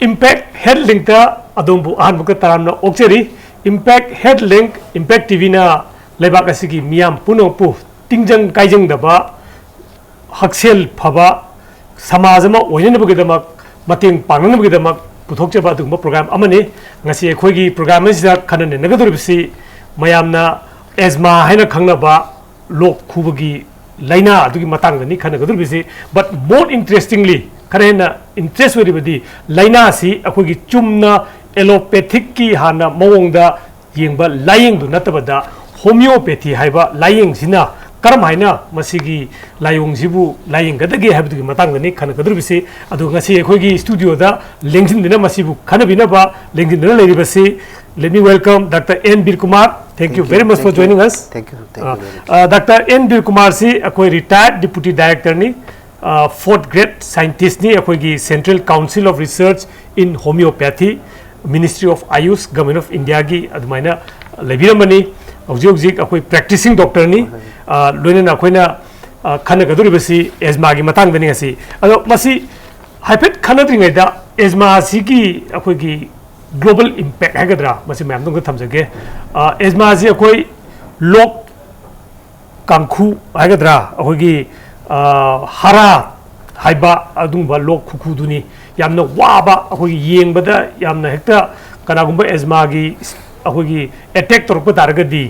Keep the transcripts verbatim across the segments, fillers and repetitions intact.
Impact Health Link-ꯇ ꯑꯗꯣꯝꯕꯨ ꯑꯍꯥꯟꯕꯒ ꯇꯔꯥꯝꯅ ꯑꯣꯛꯆꯔꯤ꯫ Impact Health Link, Impact T V-ꯅ ꯂꯩꯕꯥꯛ ꯑꯁꯤꯒꯤ ꯃꯤꯌꯥꯝ ꯄꯨꯝꯅꯃꯛꯄꯨ ꯇꯤꯡꯖꯪ ꯀꯥꯏꯖꯪꯗꯕ ꯍꯛꯁꯦꯜ ꯐꯕ ꯁꯃꯥꯖ ꯑꯃ ꯑꯣꯏꯅꯅꯕꯒꯤꯗꯃꯛ, ꯃꯇꯦꯡ ꯄꯥꯡꯅꯅꯕꯒꯤꯗꯃꯛ ꯄꯨꯊꯣꯛꯆꯕ ꯑꯗꯨꯒꯨꯝꯕ program ꯑꯃꯅꯤ꯫ ꯉꯁꯤ ꯑꯩꯈꯣꯏꯒꯤ program ꯑꯁꯤꯗ ꯈꯟꯅ ꯅꯩꯅꯒꯗꯧꯔꯤꯕꯁꯤ ꯃꯌꯥꯝꯅ asthma ꯍꯥꯏꯅ ꯈꯪꯅꯕ ꯂꯣꯛ ꯈꯨꯕꯒꯤ ꯂꯥꯏꯅꯥ ꯑꯗꯨꯒꯤ ꯃꯇꯥꯡꯗꯅꯤ ꯈꯟꯅꯒꯗꯧꯔꯤꯕꯁꯤ꯫ But more interestingly, ꯈꯔ ꯍꯦꯟꯅ interest ꯑꯣꯏꯔꯤꯕꯗꯤ ꯂꯥꯏꯅꯥ ꯑꯁꯤ ꯑꯩꯈꯣꯏꯒꯤ ꯆꯨꯝꯅ allopathic-ꯀꯤ ꯍꯥꯟꯅ ꯃꯑꯣꯡꯗ ꯌꯦꯡꯕ ꯂꯥꯏꯌꯦꯡꯗꯨ ꯅꯠꯇꯕꯗ homeopathy ꯍꯥꯏꯕ ꯂꯥꯏꯌꯦꯡꯁꯤꯅ ꯀꯔꯝ ꯍꯥꯏꯅ ꯃꯁꯤꯒꯤ ꯂꯥꯏꯑꯣꯡꯁꯤꯕꯨ ꯂꯥꯏꯌꯦꯡꯒꯗꯒꯦ ꯍꯥꯏꯕꯗꯨꯒꯤ ꯃꯇꯥꯡꯗꯅꯤ ꯈꯟꯅꯒꯗꯧꯔꯤꯕꯁꯤ꯫ ꯑꯗꯨ ꯉꯁꯤ ꯑꯩꯈꯣꯏꯒꯤ studio-ꯗ ꯂꯦꯡꯁꯤꯟꯗꯨꯅ ꯃꯁꯤꯕꯨ ꯈꯟꯅꯕꯤꯅꯕ ꯂꯦꯡꯁꯤꯟꯗꯨꯅ ꯂꯩꯔꯤꯕꯁꯤ, let me welcome Doctor N ꯕꯤꯔꯀꯨꯃꯥꯔ꯫ Thank you very much for joining us꯫ Thank you. Thank you very much. Doctor N ꯕꯤꯔꯀꯨꯃꯥꯔꯁꯤ ꯑꯩꯈꯣꯏ retired deputy director-ꯅꯤ, fourth grade scientist-ꯅꯤ ꯑꯩꯈꯣꯏꯒꯤ Central Council of Research in Homeopathy, Ministry of Ayush, Government of India-ꯒꯤ ꯑꯗꯨꯃꯥꯏꯅ ꯂꯩꯕꯤꯔꯝꯕꯅꯤ꯫ ꯍꯧꯖꯤꯛ ꯍꯧꯖꯤꯛ ꯑꯩꯈꯣꯏ practicing doctor-ꯅꯤ꯫ ꯂꯣꯏꯅꯅ ꯑꯩꯈꯣꯏꯅ ꯈꯟꯅꯒꯗꯧꯔꯤꯕꯁꯤ asthma-ꯒꯤ ꯃꯇꯥꯡꯗꯅꯤ ꯉꯁꯤ꯫ ꯑꯗꯣ ꯃꯁꯤ ꯍꯥꯏꯐꯦꯠ ꯈꯟꯅꯗ꯭ꯔꯤꯉꯩꯗ asthma ꯑꯁꯤꯒꯤ ꯑꯩꯈꯣꯏꯒꯤ global impact ꯍꯥꯏꯒꯗ꯭ꯔꯥ, ꯃꯁꯤ ꯃꯌꯥꯝꯗ ꯑꯃꯨꯛꯇ ꯊꯝꯖꯒꯦ꯫ Asthma ꯑꯁꯤ ꯑꯩꯈꯣꯏ ꯂꯣꯛ ꯀꯥꯡꯈꯨ ꯍꯥꯏꯒꯗ꯭ꯔꯥ, ꯑꯩꯈꯣꯏꯒꯤ ꯍꯥꯔꯥ ꯍꯥꯏꯕ ꯑꯗꯨꯒꯨꯝꯕ ꯂꯣꯛ ꯈꯨꯈꯨꯗꯨꯅꯤ꯫ ꯌꯥꯝꯅ ꯋꯥꯕ, ꯑꯩꯈꯣꯏꯒꯤ ꯌꯦꯡꯕꯗ ꯌꯥꯝꯅ ꯍꯦꯛꯇ ꯀꯅꯥꯒꯨꯝꯕ asthma-ꯒꯤ ꯑꯩꯈꯣꯏꯒꯤ attack ꯇꯧꯔꯛꯄ ꯇꯥꯔꯒꯗꯤ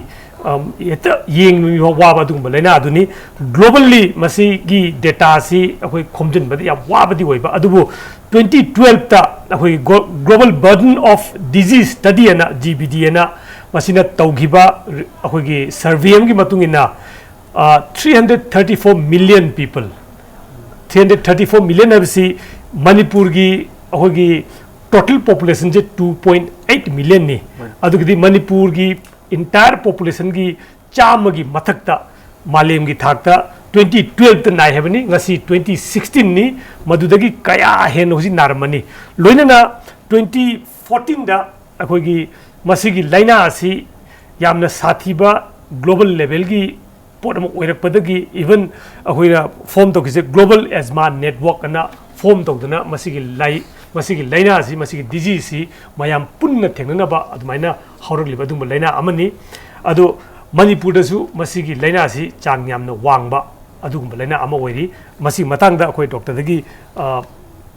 ꯍꯦꯛꯇ ꯌꯦꯡꯕ ꯋꯥꯕ ꯑꯗꯨꯒꯨꯝꯕ ꯂꯥꯏꯅꯥ ꯑꯗꯨꯅꯤ꯫ Globally ꯃꯁꯤꯒꯤ data-ꯁꯤ ꯑꯩꯈꯣꯏ ꯈꯣꯝꯖꯤꯟꯕꯗ ꯌꯥꯝ ꯋꯥꯕꯗꯤ ꯑꯣꯏꯕ, ꯑꯗꯨꯕꯨ twenty twelve-ꯇ ꯑꯩꯈꯣꯏꯒꯤ Global Burden of Disease Study ꯑꯅ, G B D ꯑꯅ, ꯃꯁꯤꯅ ꯇꯧꯈꯤꯕ ꯑꯩꯈꯣꯏꯒꯤ survey ꯑꯃꯒꯤ ꯃꯇꯨꯡ ꯏꯟꯅ, three hundred thirty four million people, three hundred thirty four million ꯍꯥꯏꯕꯁꯤ ꯃꯅꯤꯄꯨꯔꯒꯤ ꯑꯩꯈꯣꯏꯒꯤ total population-ꯁꯦ two point eight million-ꯅꯤ꯫ ꯑꯗꯨꯒꯤꯗꯤ ꯃꯅꯤꯄꯨꯔꯒꯤ entire population-ꯒꯤ ꯆꯥꯝꯃꯒꯤ ꯃꯊꯛꯇ ꯃꯥꯂꯦꯝꯒꯤ ꯊꯥꯛꯇ twenty twelve-ꯇ ꯅꯥꯏ ꯍꯥꯏꯕꯅꯤ꯫ ꯉꯁꯤ twenty sixteen-ꯅꯤ꯫ ꯃꯗꯨꯗꯒꯤ ꯀꯌꯥ ꯍꯦꯟꯅ ꯍꯧꯖꯤꯛ ꯅꯥꯔꯝꯃꯅꯤ꯫ ꯂꯣꯏꯅꯅ twenty fourteen-ꯗ ꯑꯩꯈꯣꯏꯒꯤ ꯃꯁꯤꯒꯤ ꯂꯥꯏꯅꯥ ꯑꯁꯤ ꯌꯥꯝꯅ ꯁꯥꯊꯤꯕ global level-ꯒꯤ ꯄꯣꯠ ꯑꯃ ꯑꯣꯏꯔꯛꯄꯗꯒꯤ, even ꯑꯩꯈꯣꯏꯅ form ꯇꯧꯈꯤꯁꯦ Global Asthma Network ꯑꯅ form ꯇꯧꯗꯅ ꯃꯁꯤꯒꯤ ꯂꯥꯏ ꯃꯁꯤꯒꯤ ꯂꯥꯏꯅꯥꯁꯤ, ꯃꯁꯤꯒꯤ ꯗꯤꯖꯤꯁꯁꯤ ꯃꯌꯥꯝ ꯄꯨꯟꯅ ꯊꯦꯡꯅꯅꯕ ꯑꯗꯨꯃꯥꯏꯅ ꯍꯧꯔꯛꯂꯤꯕ ꯑꯗꯨꯒꯨꯝꯕ ꯂꯥꯏꯅꯥ ꯑꯃꯅꯤ꯫ ꯑꯗꯣ ꯃꯅꯤꯄꯨꯔꯗꯁꯨ ꯃꯁꯤꯒꯤ ꯂꯥꯏꯅꯥꯁꯤ ꯆꯥꯡ ꯌꯥꯝꯅ ꯋꯥꯡꯕ ꯑꯗꯨꯒꯨꯝꯕ ꯂꯥꯏꯅꯥ ꯑꯃ ꯑꯣꯏꯔꯤ꯫ ꯃꯁꯤꯒꯤ ꯃꯇꯥꯡꯗ ꯑꯩꯈꯣꯏ ꯗꯣꯛꯇꯔꯗꯒꯤ, ꯑ,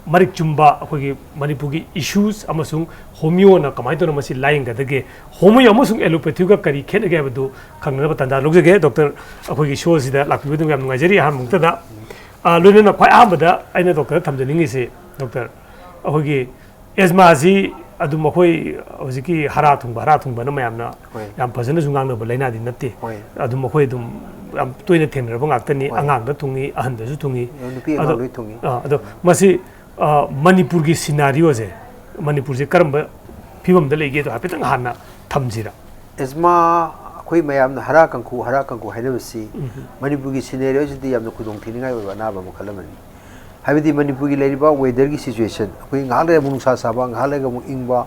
ꯃꯔꯤꯛ ꯆꯨꯝꯕ ꯑꯩꯈꯣꯏꯒꯤ ꯃꯅꯤꯄꯨꯔꯒꯤ ꯏꯁꯨꯁ ꯑꯃꯁꯨꯡ ꯍꯣꯃꯤꯌꯣꯅ ꯀꯃꯥꯏꯅ ꯇꯧꯅ ꯃꯁꯤ ꯂꯥꯏꯌꯦꯡꯒꯗꯒꯦ, ꯍꯣꯃꯤꯌꯣ ꯑꯃꯁꯨꯡ ꯑꯦꯂꯣꯄꯦꯊꯤꯒ ꯀꯔꯤ ꯈꯦꯠꯅꯒꯦ ꯍꯥꯏꯕꯗꯨ ꯈꯪꯅꯅꯕ ꯇꯥꯟꯖꯥ ꯂꯧꯖꯒꯦ꯫ ꯗꯣꯛꯇꯔ, ꯑꯩꯈꯣꯏꯒꯤ ꯁꯣꯁꯤꯗ ꯂꯥꯛꯄꯤꯕꯗꯨ ꯌꯥꯝ ꯅꯨꯡꯉꯥꯏꯖꯔꯤ꯫ ꯑꯍꯥꯟꯕ ꯃꯛꯇꯗ, ꯑ, ꯂꯣꯏꯅꯅ ꯈ꯭ꯋꯥꯏ ꯑꯍꯥꯟꯕꯗ ꯑꯩꯅ ꯗꯣꯛꯇꯔꯗ ꯊꯝꯖꯅꯤꯡꯉꯤꯁꯤ, ꯗꯣꯛꯇꯔ, ꯑꯩꯈꯣꯏꯒꯤ ꯑꯦꯖꯃꯥꯁꯤ ꯑꯗꯨꯝ ꯑꯩꯈꯣꯏ ꯍꯧꯖꯤꯛꯀꯤ ꯍꯥꯔꯥ ꯊꯨꯡꯕ, ꯍꯥꯔꯥ ꯊꯨꯡꯕꯅ ꯃꯌꯥꯝꯅ ꯍꯣꯏ꯫ ꯌꯥꯝ ꯐꯖꯅꯁꯨ ꯉꯥꯡꯅꯕ ꯂꯥꯏꯅꯥꯗꯤ ꯅꯠꯇꯦ꯫ ꯍꯣꯏ꯫ ꯑꯗꯨꯝ ꯑꯩꯈꯣꯏ ꯑꯗꯨꯝ ꯌꯥꯝ ꯇꯣꯏꯅ ꯊꯦꯡꯅꯔꯕ ꯉꯥꯛꯇꯅꯤ꯫ ꯍꯣꯏ꯫ ꯑꯉꯥꯡꯗ ꯊꯨꯡꯉꯤ, ꯑꯍꯟꯗꯁꯨ ꯊꯨꯡꯉꯤ꯫ ꯅꯨꯄꯤ ꯑꯉꯥꯡ ꯑꯗꯣ, ꯂꯣꯏ ꯊꯨꯡꯉꯤ꯫ ꯑꯥ, ꯑꯗꯣ ꯃꯁꯤ, ꯑ, ꯃꯅꯤꯄꯨꯔꯒꯤ ꯁꯤꯅꯥꯔꯤꯑꯣꯁꯦ, ꯃꯅꯤꯄꯨꯔꯁꯦ ꯀꯔꯝꯕ ꯐꯤꯕꯝꯗ ꯂꯩꯒꯦꯗꯣ ꯍꯥꯏꯐꯦꯠꯇꯪ ꯍꯥꯟꯅ ꯊꯝꯁꯤꯔꯥ? ꯑꯦꯖꯃꯥ, ꯑꯩꯈꯣꯏ ꯃꯌꯥꯝꯅ ꯍꯥꯔꯥ ꯀꯥꯡꯈꯨ, ꯍꯥꯔꯥ ꯀꯥꯡꯈꯨ ꯍꯥꯏꯅꯕꯁꯤ ꯎꯝ꯫ ꯃꯅꯤꯄꯨꯔꯒꯤ ꯁꯤꯅꯥꯔꯤꯑꯣꯁꯤꯗꯤ ꯌꯥꯝꯅ ꯈꯨꯗꯣꯡꯊꯤꯅꯤꯡꯉꯥꯏ ꯑꯣꯏꯕ ꯑꯅꯥꯕ ꯃꯈꯜ ꯑꯃꯅꯤ꯫ ꯍꯥꯏꯕꯗꯤ ꯃꯅꯤꯄꯨꯔꯒꯤ ꯂꯩꯔꯤꯕ ꯋꯦꯗꯔꯒꯤ ꯁꯤꯆꯨꯋꯦꯁꯟ, ꯑꯩꯈꯣꯏ ꯉꯥꯏꯍꯥꯛ ꯂꯩꯔꯒ ꯑꯃꯨꯛ ꯅꯨꯡꯁꯥ ꯁꯥꯕ, ꯉꯥꯏꯍꯥꯛ ꯂꯩꯔꯒ ꯑꯃꯨꯛ ꯏꯪꯕ,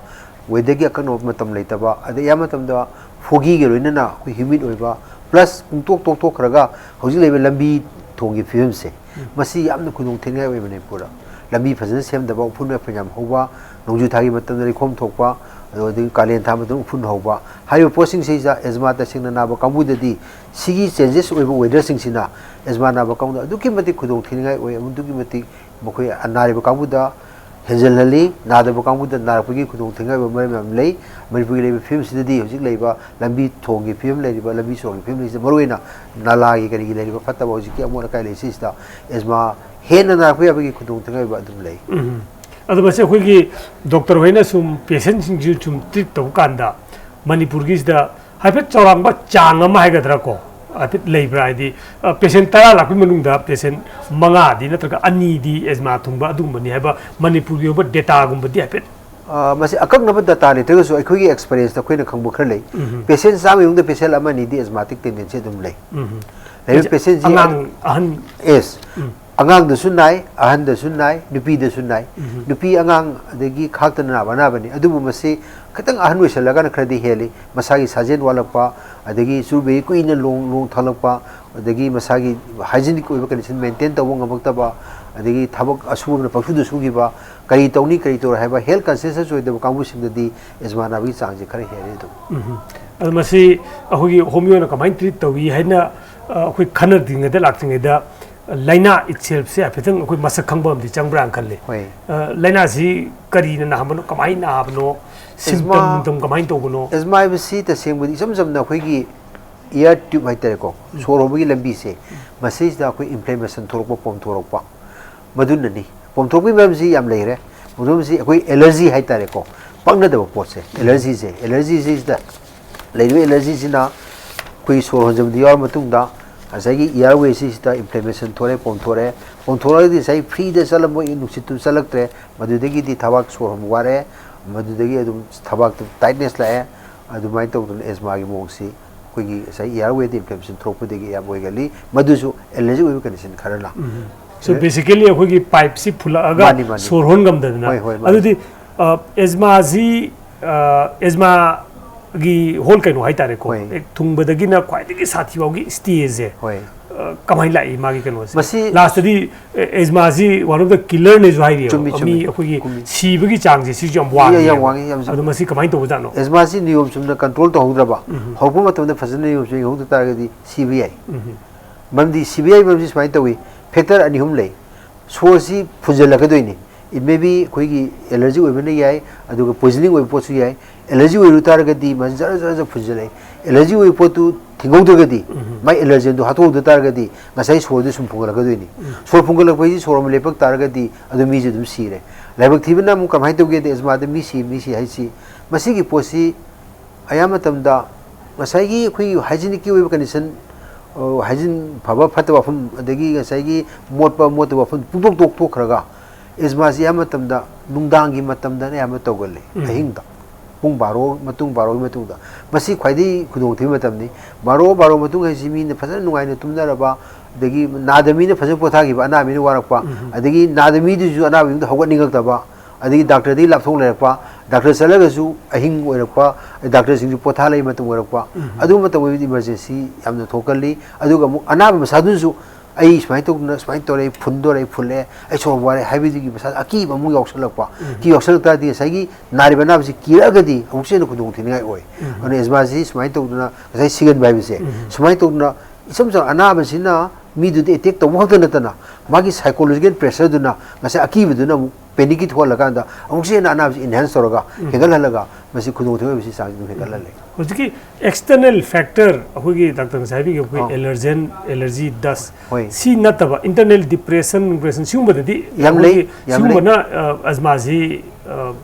ꯋꯦꯗꯔꯒꯤ ꯑꯀꯛꯅꯕ ꯃꯇꯝ ꯂꯩꯇꯕ, ꯑꯗꯩ ꯑꯌꯥꯝꯕ ꯃꯇꯝꯗ ꯐꯣꯒꯤꯒ ꯂꯣꯏꯅꯅ ꯑꯩꯈꯣꯏ ꯍ꯭ꯌꯨꯃꯤꯠ ꯑꯣꯏꯕ, ꯄ꯭ꯂꯁ ꯄꯨꯡꯇꯣꯛ ꯇꯣꯛꯊꯣꯛꯈ꯭ꯔꯒ ꯍꯧꯖꯤꯛ ꯂꯩꯔꯤꯕ ꯂꯝꯕꯤ ꯊꯣꯡꯒꯤ ꯐꯤꯕꯝꯁꯦ, ꯎꯝ꯫ ꯃꯁꯤ ꯌꯥꯝꯅ ꯈꯨꯗꯣꯡ ꯊꯤꯅꯤꯡꯉꯥꯏ ꯑꯣꯏ ꯃꯅꯤꯄꯨꯔꯗ꯫ ꯂꯝꯕꯤ ꯐꯖꯅ ꯁꯦꯝꯗꯕ, ꯎꯐꯨꯟ ꯋꯥꯏꯐꯨꯟ ꯌꯥꯝ ꯍꯧꯕ, ꯅꯣꯡꯖꯨ ꯊꯥꯒꯤ ꯃꯇꯝꯗ ꯂꯩꯈꯣꯝ ꯊꯣꯛꯄ, ꯑꯗꯣ ꯑꯗꯒꯤ ꯀꯥꯂꯦꯟ ꯊꯥ ꯃꯇꯝꯗ ꯎꯐꯨꯟ ꯍꯧꯕ, ꯍꯥꯏꯔꯤꯕ ꯄꯣꯠꯁꯤꯡꯁꯤꯗ ꯑꯦꯖꯃꯥ ꯇꯁꯦꯡꯅ ꯅꯥꯕ ꯀꯥꯡꯕꯨꯗꯗꯤ ꯁꯤꯒꯤ ꯆꯦꯟꯖꯦꯁ ꯑꯣꯏꯕ ꯋꯦꯗꯔꯁꯤꯡꯁꯤꯅ ꯑꯦꯖꯃꯥ ꯅꯥꯕ ꯀꯥꯡꯕꯨꯗ ꯑꯗꯨꯛꯀꯤ ꯃꯇꯤꯛ ꯈꯨꯗꯣꯡ ꯊꯤꯅꯤꯡꯉꯥꯏ ꯑꯣꯏ, ꯑꯗꯨꯛꯀꯤ ꯃꯇꯤꯛ ꯃꯈꯣꯏ ꯅꯥꯔꯤꯕ ꯀꯥꯡꯕꯨꯗ ꯍꯦꯟꯖꯜꯍꯜꯂꯤ, ꯅꯥꯗꯕ ꯀꯥꯡꯕꯨꯗ ꯅꯥꯔꯛꯄꯒꯤ ꯈꯨꯗꯣꯡ ꯊꯤꯅꯤꯡꯉꯥꯏ ꯑꯣꯏꯕ ꯃꯔꯝ ꯌꯥꯝ ꯂꯩ꯫ ꯃꯅꯤꯄꯨꯔꯒꯤ ꯂꯩꯔꯤꯕ ꯐꯤꯕꯝꯁꯤꯗꯗꯤ ꯍꯧꯖꯤꯛ ꯂꯩꯔꯤꯕ ꯂꯝꯕꯤ ꯊꯣꯡꯒꯤ ꯐꯤꯕꯝ ꯂꯩꯔꯤꯕ, ꯂꯝꯕꯤ ꯁꯣꯔꯣꯛꯀꯤ ꯐꯤꯕꯝ ꯂꯩꯔꯤꯁꯤꯗ ꯃꯔꯨꯑꯣꯏꯅ ꯅꯥꯂꯥꯒꯤ ꯀꯔꯤꯒꯤ ꯂꯩꯔꯤꯕ ꯐꯠꯇꯕ ꯍꯧꯖꯤꯛꯀꯤ ꯑꯃꯣꯠ ꯑꯀꯥꯏ ꯂꯩꯁꯤꯡꯁꯤꯗ ꯑꯦꯖꯃꯥ ꯍꯦꯟꯅ ꯅꯥꯔꯛꯄ ꯌꯥꯕꯒꯤ ꯈꯨꯗꯣꯡ ꯊꯤꯅꯤꯡꯉꯥꯏ ꯑꯣꯏꯕ ꯑꯗꯨꯝ ꯂꯩ꯫ ꯎꯝ꯫ ꯑꯗꯣ ꯃꯁꯤ ꯑꯩꯈꯣꯏꯒꯤ ꯗꯣꯛꯇꯔ ꯍꯣꯏꯅ ꯁꯨꯝ ꯄꯦꯁꯦꯟꯁꯤꯡꯁꯤ ꯁꯨꯝ ꯇ꯭ꯔꯤꯠ ꯇꯧꯕ ꯀꯥꯟꯗ ꯃꯅꯤꯄꯨꯔꯒꯤꯁꯤꯗ ꯍꯥꯏꯐꯦꯠ ꯆꯥꯎꯔꯥꯛꯄ ꯆꯥꯡ ꯑꯃ ꯍꯥꯏꯒꯗ꯭ꯔꯥ ꯀꯣ, ꯍꯥꯏꯐꯦꯠ ꯂꯩꯕ꯭ꯔꯥ? ꯍꯥꯏꯗꯤ, ꯑ, ꯄꯦꯁꯦꯟ ꯇꯔꯥ ꯂꯥꯛꯄꯒꯤ ꯃꯅꯨꯡꯗ ꯄꯦꯁꯦꯟ ꯃꯉꯥꯗꯤ ꯅꯠꯇ꯭ꯔꯒ ꯑꯅꯤꯗꯤ ꯑꯦꯖꯃꯥ ꯊꯨꯡꯕ ꯑꯗꯨꯒꯨꯝꯕꯅꯤ ꯍꯥꯏꯕ ꯃꯅꯤꯄꯨꯔꯒꯤ ꯑꯣꯏꯕ ꯗꯦꯇꯥꯒꯨꯝꯕꯗꯤ ꯍꯥꯏꯐꯦꯠ? ꯑ, ꯃꯁꯤ ꯑꯀꯛꯅꯕ ꯗꯦꯇꯥ ꯂꯩꯇ꯭ꯔꯒꯁꯨ ꯑꯩꯈꯣꯏꯒꯤ ꯑꯦꯛꯁꯄꯤꯔꯤꯌꯦꯟꯁꯇ ꯑꯩꯈꯣꯏꯅ ꯈꯪꯕ ꯈꯔ ꯂꯩ꯫ ꯎꯝ꯫ ꯄꯦꯁꯦꯟ ꯆꯥꯝꯃꯒꯤ ꯃꯅꯨꯡꯗ ꯄꯦꯁꯦꯟ ꯑꯃ ꯑꯅꯤꯗꯤ ꯑꯦꯖꯃꯥꯇꯤꯛ ꯇꯦꯟꯗꯦꯟꯁꯤ ꯑꯗꯨꯝ ꯂꯩ꯫ ꯎꯝ꯫ ꯂꯩꯔꯤꯕ ꯄꯦꯁꯦꯟꯁꯤ ꯑꯉꯥꯡ, ꯑꯍꯟ? ꯌꯦꯁ꯫ ꯎꯝ꯫ ꯑꯉꯥꯡꯗꯁꯨ ꯅꯥꯏ, ꯑꯍꯟꯗꯁꯨ ꯅꯥꯏ, ꯅꯨꯄꯤꯗꯁꯨ ꯅꯥꯏ꯫ ꯎꯝ꯫ ꯅꯨꯄꯤ ꯑꯉꯥꯡ ꯑꯗꯒꯤ ꯈꯥꯛꯇꯅ ꯅꯥꯕ ꯑꯅꯥꯕꯅꯤ꯫ ꯑꯗꯨꯕꯨ ꯃꯁꯤ ꯈꯤꯇꯪ ꯑꯍꯟ ꯑꯣꯏꯁꯜꯂꯒꯅ ꯈꯔꯗꯤ ꯍꯦꯜꯂꯤ꯫ ꯃꯁꯥꯒꯤ ꯁꯥꯖꯦꯜ ꯋꯥꯠꯂꯛꯄ, ꯑꯗꯒꯤ ꯆꯨꯔꯨꯞ ꯕꯤꯔꯤ ꯀꯨꯏꯅ ꯂꯣꯡ, ꯂꯣꯡ ꯊꯛꯂꯛꯄ, ꯑꯗꯒꯤ ꯃꯁꯥꯒꯤ hygienic ꯑꯣꯏꯕ condition maintain ꯇꯧꯕ ꯉꯝꯃꯛꯇꯕ, ꯑꯗꯒꯤ ꯊꯕꯛ ꯑꯁꯨꯕꯅ ꯄꯪꯁꯨꯗ ꯁꯨꯈꯤꯕ, ꯀꯔꯤ ꯇꯧꯅꯤ, ꯀꯔꯤ ꯇꯧꯔꯣꯏ ꯍꯥꯏꯕ health conscious ꯑꯣꯏꯗꯕ ꯀꯥꯡꯕꯨꯁꯤꯡꯗꯗꯤ asthma ꯅꯥꯕꯒꯤ ꯆꯥꯡꯁꯦ ꯈꯔ ꯍꯦꯜꯂꯤ ꯑꯗꯨꯝ꯫ ꯎꯝ꯫ ꯑꯗꯣ ꯃꯁꯤ ꯑꯩꯈꯣꯏꯒꯤ ꯍꯣꯃꯤꯌꯣꯅ ꯀꯃꯥꯏꯅ treat ꯇꯧꯏ ꯍꯥꯏꯅ, ꯑ, ꯑꯩꯈꯣꯏ ꯈꯟꯅꯗ꯭ꯔꯤꯉꯩꯗ, ꯂꯥꯛꯇ꯭ꯔꯤꯉꯩꯗ, ꯂꯥꯏꯅꯥ itself ꯁꯦ ꯍꯥꯏꯐꯦꯠꯇꯪ ꯑꯩꯈꯣꯏ ꯃꯁꯛ ꯈꯪꯕ ꯑꯃꯗꯤ ꯆꯪꯕ꯭ꯔꯥꯅ ꯈꯜꯂꯤ꯫ ꯍꯣꯏ꯫ ꯑ, ꯂꯥꯏꯅꯥꯁꯤ ꯀꯔꯤꯅ ꯅꯥꯍꯟꯕꯅꯣ, ꯀꯃꯥꯏꯅ ꯅꯥꯕꯅꯣ, symptom ꯑꯦꯖꯃꯥ, ꯅꯨꯡꯇꯝ ꯀꯃꯥꯏꯅ ꯇꯧꯕꯅꯣ? ꯑꯦꯖꯃꯥ ꯍꯥꯏꯕꯁꯤ ꯇꯁꯦꯡꯕꯗꯤ ꯏꯆꯝ ꯆꯝꯅ ꯑꯩꯈꯣꯏꯒꯤ ear tube ꯍꯥꯏꯇꯥꯔꯦꯀꯣ, ꯎꯝ꯫ ꯁꯣꯔ ꯍꯣꯟꯕꯒꯤ ꯂꯝꯕꯤꯁꯦ, ꯃꯁꯤꯁꯤꯗ ꯑꯩꯈꯣꯏ inflammation ꯊꯣꯛꯂꯛꯄ, ꯄꯣꯝꯊꯣꯔꯛꯄ, ꯃꯗꯨꯅꯅꯤ꯫ ꯄꯣꯝꯊꯣꯔꯛꯄꯒꯤ ꯃꯔꯝꯁꯤ ꯌꯥꯝ ꯂꯩꯈ꯭ꯔꯦ꯫ ꯄꯣꯝꯊꯣꯔꯛꯄꯁꯤ ꯑꯩꯈꯣꯏ allergy ꯍꯥꯏꯇꯥꯔꯦꯀꯣ, ꯄꯛꯅꯗꯕ ꯄꯣꯠꯁꯦ, allergy ꯁꯦ, allergy ꯁꯤꯁꯤꯗ ꯂꯩꯔꯤꯕ allergy ꯁꯤꯅ ꯑꯩꯈꯣꯏꯒꯤ ꯁꯣꯔ ꯍꯣꯟꯖꯕꯗ ꯌꯥꯎꯔ ꯃꯇꯨꯡꯗ ꯉꯁꯥꯏꯒꯤ airway ꯁꯤꯁꯤꯗ inflammation ꯊꯣꯛꯑꯦ, ꯄꯣꯝꯊꯣꯔꯛꯑꯦ꯫ ꯄꯣꯝꯊꯣꯔꯛꯑꯒꯗꯤ ꯉꯁꯥꯏ free ꯗ ꯆꯠꯂꯝꯕ ꯅꯨꯡꯁꯤꯠꯇꯨ ꯆꯠꯂꯛꯇ꯭ꯔꯦ, ꯃꯗꯨꯗꯒꯤꯗꯤ ꯊꯕꯥꯛ ꯁꯣꯔ ꯍꯣꯟꯕ ꯋꯥꯔꯦ, ꯃꯗꯨꯗꯒꯤ ꯑꯗꯨꯝ ꯊꯕꯥꯛꯇ tightness ꯂꯥꯛꯑꯦ꯫ ꯑꯗꯨꯃꯥꯏꯅ ꯇꯧꯗꯅ ꯑꯦꯖꯃꯥꯒꯤ ꯃꯑꯣꯡꯁꯤ ꯑꯩꯈꯣꯏꯒꯤ ꯉꯁꯥꯏ airway ꯗ inflammation ꯊꯣꯛꯄꯗꯒꯤ ꯑꯌꯥꯝꯕ ꯑꯣꯏꯒꯜꯂꯤ꯫ ꯃꯗꯨꯁꯨ allergy ꯑꯣꯏꯕ condition ꯈꯔꯅ꯫ ꯎꯝ꯫ So, ꯑꯦ, basically ꯑꯩꯈꯣꯏꯒꯤ pipe ꯁꯤ ꯐꯨꯜꯂꯛꯑꯒ ꯃꯥꯅꯤ, ꯃꯥꯅꯤ꯫ ꯁꯣꯔ ꯍꯣꯟ ꯉꯝꯗꯗꯅ꯫ ꯍꯣꯏ, ꯍꯣꯏ, ꯃꯥꯅꯤ꯫ ꯑꯗꯨꯗꯤ, ꯑ, ꯑꯦꯖꯃꯥꯁꯤ, ꯑ, ꯑꯦꯖꯃꯥꯒꯤ whole ꯀꯩꯅꯣ ꯍꯥꯏꯇꯥꯔꯦꯀꯣ꯫ ꯍꯣꯏ꯫ ꯍꯦꯛ ꯊꯨꯡꯕꯗꯒꯤꯅ ꯈ꯭ꯋꯥꯏꯗꯒꯤ ꯁꯥꯊꯤ ꯐꯥꯎꯒꯤ stage ꯁꯦ, ꯍꯣꯏ꯫ ꯑ, ꯀꯃꯥꯏꯅ ꯂꯥꯛꯏ ꯃꯥꯒꯤ ꯀꯩꯅꯣꯁꯦ? ꯃꯁꯤ last ꯇꯗꯤ ꯑꯦ-, ꯑꯦꯖꯃꯥꯁꯤ one of the killer ꯅꯦꯁꯨ ꯍꯥꯏꯔꯤꯑꯕ꯫ ꯆꯨꯝꯃꯤ, ꯆꯨꯝꯃꯤ꯫ ꯃꯤ ꯑꯩꯈꯣꯏꯒꯤ ꯆꯨꯝꯃꯤ꯫ ꯁꯤꯕꯒꯤ ꯆꯥꯡꯁꯦ ꯁꯤꯁꯨ ꯌꯥꯝ ꯌꯥꯝ ꯋꯥꯡꯉꯦꯕ꯫ ꯋꯥꯡꯉꯤ, ꯌꯥꯝ ꯑꯗꯣ ꯃꯁꯤ ꯀꯃꯥꯏꯅ ꯇꯧꯕꯖꯥꯠꯅꯣ? ꯑꯦꯖꯃꯥꯁꯤ ꯅꯤꯌꯣꯝ ꯆꯨꯝꯅ control ꯇꯧꯍꯧꯗ꯭ꯔꯕ, ꯎꯝ꯫ ꯍꯧꯔꯛꯄ ꯃꯇꯝꯗ ꯐꯖꯅ ꯅꯤꯌꯣꯝ ꯆꯨꯝꯅ ꯌꯦꯡꯍꯧꯗ ꯇꯥꯔꯒꯗꯤ ꯁꯤꯕ ꯌꯥꯏ꯫ ꯎꯝ꯫ ꯃꯔꯝꯗꯤ ꯁꯤꯕ ꯌꯥꯏ ꯃꯔꯝꯁꯤ ꯁꯨꯃꯥꯏꯅ ꯇꯧꯏ, factor ꯑꯅꯤ ꯑꯍꯨꯝ ꯂꯩ꯫ ꯁꯣꯔꯁꯤ ꯐꯨꯟꯖꯜꯂꯛꯀꯗꯣꯏꯅꯤ꯫ It may be ꯑꯩꯈꯣꯏꯒꯤ allergy ꯑꯣꯏꯕꯅ ꯌꯥꯏ, ꯑꯗꯨꯒ poisoning ꯑꯣꯏꯕ ꯄꯣꯠꯁꯨ ꯌꯥꯏ꯫ Allergy ꯑꯣꯏꯔꯨ ꯇꯥꯔꯒꯗꯤ ꯃꯁꯤ ꯖꯔ ꯖꯔ ꯖꯔ ꯐꯨꯟꯖꯜꯂꯛꯏ꯫ Allergy ꯑꯣꯏꯕ ꯄꯣꯠꯇꯨ ꯊꯤꯡꯍꯧꯗ꯭ꯔꯒꯗꯤ, ꯎꯝ꯫ ꯃꯥꯏ allergen ꯗꯨ ꯍꯥꯠꯇꯣꯛꯍꯧꯗ ꯇꯥꯔꯒꯗꯤ ꯉꯁꯥꯏ ꯁꯣꯔꯗꯨ ꯁꯨꯝ ꯐꯨꯡꯒꯠꯂꯛꯀꯗꯣꯏꯅꯤ꯫ ꯎꯝ꯫ ꯁꯣꯔ ꯐꯨꯡꯒꯠꯂꯛꯄ ꯍꯥꯏꯁꯤ ꯁꯣꯔ ꯑꯃ ꯂꯦꯞꯄꯛ ꯇꯥꯔꯒꯗꯤ ꯑꯗꯨ ꯃꯤꯁꯦ ꯑꯗꯨꯝ ꯁꯤꯔꯦ꯫ ꯂꯥꯏꯕꯛ ꯊꯤꯕꯅ ꯑꯃꯨꯛ ꯀꯃꯥꯏꯅ ꯇꯧꯒꯦꯗꯤ ꯑꯦꯖꯃꯥꯗ ꯃꯤ ꯁꯤ, ꯃꯤ ꯁꯤ ꯍꯥꯏꯁꯤ ꯃꯁꯤꯒꯤ ꯄꯣꯠꯁꯤ ꯑꯌꯥꯝꯕ ꯃꯇꯝꯗ ꯉꯁꯥꯏꯒꯤ ꯑꯩꯈꯣꯏꯒꯤ hygienic ꯀꯤ ꯑꯣꯏꯕ condition, ꯑ, hygiene ꯐꯕ ꯐꯠꯇꯕ ꯋꯥꯐꯝ, ꯑꯗꯒꯤ ꯉꯁꯥꯏꯒꯤ ꯃꯣꯠꯄ ꯃꯣꯠꯇꯕ ꯋꯥꯐꯝ ꯄꯨꯡꯇꯣꯛ ꯇꯣꯛꯊꯣꯛꯈ꯭ꯔꯒ ꯑꯦꯖꯃꯥꯁꯤ ꯑꯌꯥꯝꯕ ꯃꯇꯝꯗ ꯅꯨꯡꯗꯥꯡꯒꯤ ꯃꯇꯝꯗꯅ ꯑꯌꯥꯝꯕ ꯇꯧꯒꯜꯂꯤ, ꯎꯝ꯫ ꯑꯍꯤꯡꯗ꯫ ꯄꯨꯡ ꯕꯥꯔꯣ ꯃꯇꯨꯡ, ꯕꯥꯔꯣꯒꯤ ꯃꯇꯨꯡꯗ꯫ ꯃꯁꯤ ꯈ꯭ꯋꯥꯏꯗꯒꯤ ꯈꯨꯗꯣꯡꯊꯤꯕ ꯃꯇꯝꯅꯤ꯫ ꯕꯥꯔꯣ, ꯕꯥꯔꯣ ꯃꯇꯨꯡ ꯍꯥꯏꯁꯤ ꯃꯤꯅ ꯐꯖꯅ ꯅꯨꯡꯉꯥꯏꯅ ꯇꯨꯝꯅꯔꯕ, ꯑꯗꯒꯤ ꯅꯥꯗ ꯃꯤꯅ ꯐꯖꯅ ꯄꯣꯊꯥꯈꯤꯕ, ꯑꯅꯥ ꯃꯤꯅ ꯋꯥꯔꯛꯄ, ꯑꯗꯒꯤ ꯅꯥꯗ ꯃꯤꯗꯨꯁꯨ ꯑꯅꯥꯕ ꯌꯨꯝꯗ ꯍꯧꯒꯠꯅꯤꯡꯉꯛꯇꯕ, ꯑꯗꯒꯤ ꯗꯥꯛꯇꯔꯗꯒꯤ ꯂꯥꯞꯊꯣꯛ ꯂꯩꯔꯛꯄ, ꯗꯥꯛꯇꯔ ꯆꯠꯂꯒꯁꯨ ꯑꯍꯤꯡ ꯑꯣꯏꯔꯛꯄ, ꯗꯥꯛꯇꯔꯁꯤꯡꯁꯨ ꯄꯣꯊꯥ ꯂꯩ ꯃꯇꯝ ꯑꯣꯏꯔꯛꯄ, ꯑꯗꯨ ꯃꯇꯝ ꯑꯣꯏꯕꯗꯤ ꯏꯃꯔꯖꯦꯟꯁꯤ ꯌꯥꯝꯅ ꯊꯣꯛꯀꯜꯂꯤ꯫ ꯑꯗꯨꯒ ꯑꯃꯨꯛ ꯑꯅꯥꯕ ꯃꯁꯥꯗꯨꯅꯁꯨ ꯑꯩ ꯁꯨꯃꯥꯏꯅ ꯇꯧꯗꯅ, ꯁꯨꯃꯥꯏꯅ ꯇꯧꯔꯦ, ꯑꯩ ꯐꯨꯟꯗꯣꯔꯦ, ꯑꯩ ꯐꯨꯜꯂꯦ, ꯑꯩ ꯁꯣꯔ ꯋꯥꯔꯦ ꯍꯥꯏꯕꯗꯨꯒꯤ ꯃꯁꯥꯗ ꯑꯀꯤꯕ ꯑꯃꯨꯛ ꯌꯥꯎꯁꯜꯂꯛꯄ꯫ ꯑꯀꯤꯕ ꯌꯥꯎꯁꯜꯂꯛ ꯇꯥꯔꯗꯤ ꯉꯁꯥꯏꯒꯤ ꯅꯥꯔꯤꯕ ꯑꯅꯥꯕꯁꯤ ꯀꯤꯔꯛꯑꯒꯗꯤ ꯑꯃꯨꯛꯁꯨ ꯍꯦꯟꯅ ꯈꯨꯗꯣꯡ ꯊꯤꯅꯤꯡꯉꯥꯏ ꯑꯣꯏ꯫ ꯑꯗꯨꯅ ꯑꯦꯖꯃꯥꯁꯤ ꯁꯨꯃꯥꯏꯅ ꯇꯧꯗꯅ, ꯉꯁꯥꯏ ꯁꯤꯒꯟꯕ ꯍꯥꯏꯕꯁꯦ, ꯁꯨꯃꯥꯏꯅ ꯇꯧꯗꯅ ꯏꯆꯝ ꯆꯝꯕ ꯑꯅꯥꯕꯁꯤꯅ ꯃꯤꯗꯨꯗ ꯑꯦꯇꯦꯛ ꯇꯧꯕ ꯈꯛꯇ ꯅꯠꯇꯅ ꯃꯥꯒꯤ psychological pressureꯗꯨꯅ, ꯉꯁꯥꯏ ꯑꯀꯤꯕꯗꯨꯅ ꯑꯃꯨꯛ ꯄꯦꯅꯤꯛꯀꯤ ꯊꯣꯛꯍꯜꯂꯀꯥꯟꯗ ꯑꯃꯨꯛꯁꯨ ꯍꯦꯟꯅ ꯑꯅꯥꯕꯁꯤ ꯏꯟꯍꯦꯟꯁ ꯇꯧꯔꯒ ꯍꯦꯟꯒꯠꯍꯜꯂꯒ ꯃꯁꯤ ꯈꯨꯗꯣꯡꯊꯤꯕ ꯑꯣꯏꯕꯁꯤ ꯆꯥꯡꯁꯤ ꯑꯗꯨꯝ ꯍꯦꯟꯒꯠꯍꯜꯂꯦ꯫ ꯍꯧꯖꯤꯛꯀꯤ ꯑꯦꯛꯁꯇꯔꯅꯦꯜ ꯐꯦꯛꯇꯔ, ꯑꯩꯈꯣꯏꯒꯤ ꯗꯥꯛꯇꯔ ꯉꯁꯥꯏ ꯍꯥꯏꯕꯤꯈꯤꯕ ꯑꯩꯈꯣꯏ ꯑꯥ꯫ ꯑꯦꯂꯔꯖꯦꯟ, ꯑꯦꯂꯔꯖꯤ ꯗꯁ, ꯍꯣꯏ꯫ ꯁꯤ ꯅꯠꯇꯕ ꯏꯟꯇꯔꯅꯦꯜ ꯗꯤꯄ꯭ꯔꯦꯁꯟ, ꯗꯤꯄ꯭ꯔꯦꯁꯟ ꯁꯤꯒꯨꯝꯕꯗꯗꯤ ꯌꯥꯝ ꯂꯩ, ꯑꯩꯈꯣꯏꯒꯤ ꯌꯥꯝ ꯂꯩ꯫ ꯁꯤꯒꯨꯝꯕꯅ ꯑ, ꯑꯖꯃꯥꯁꯤ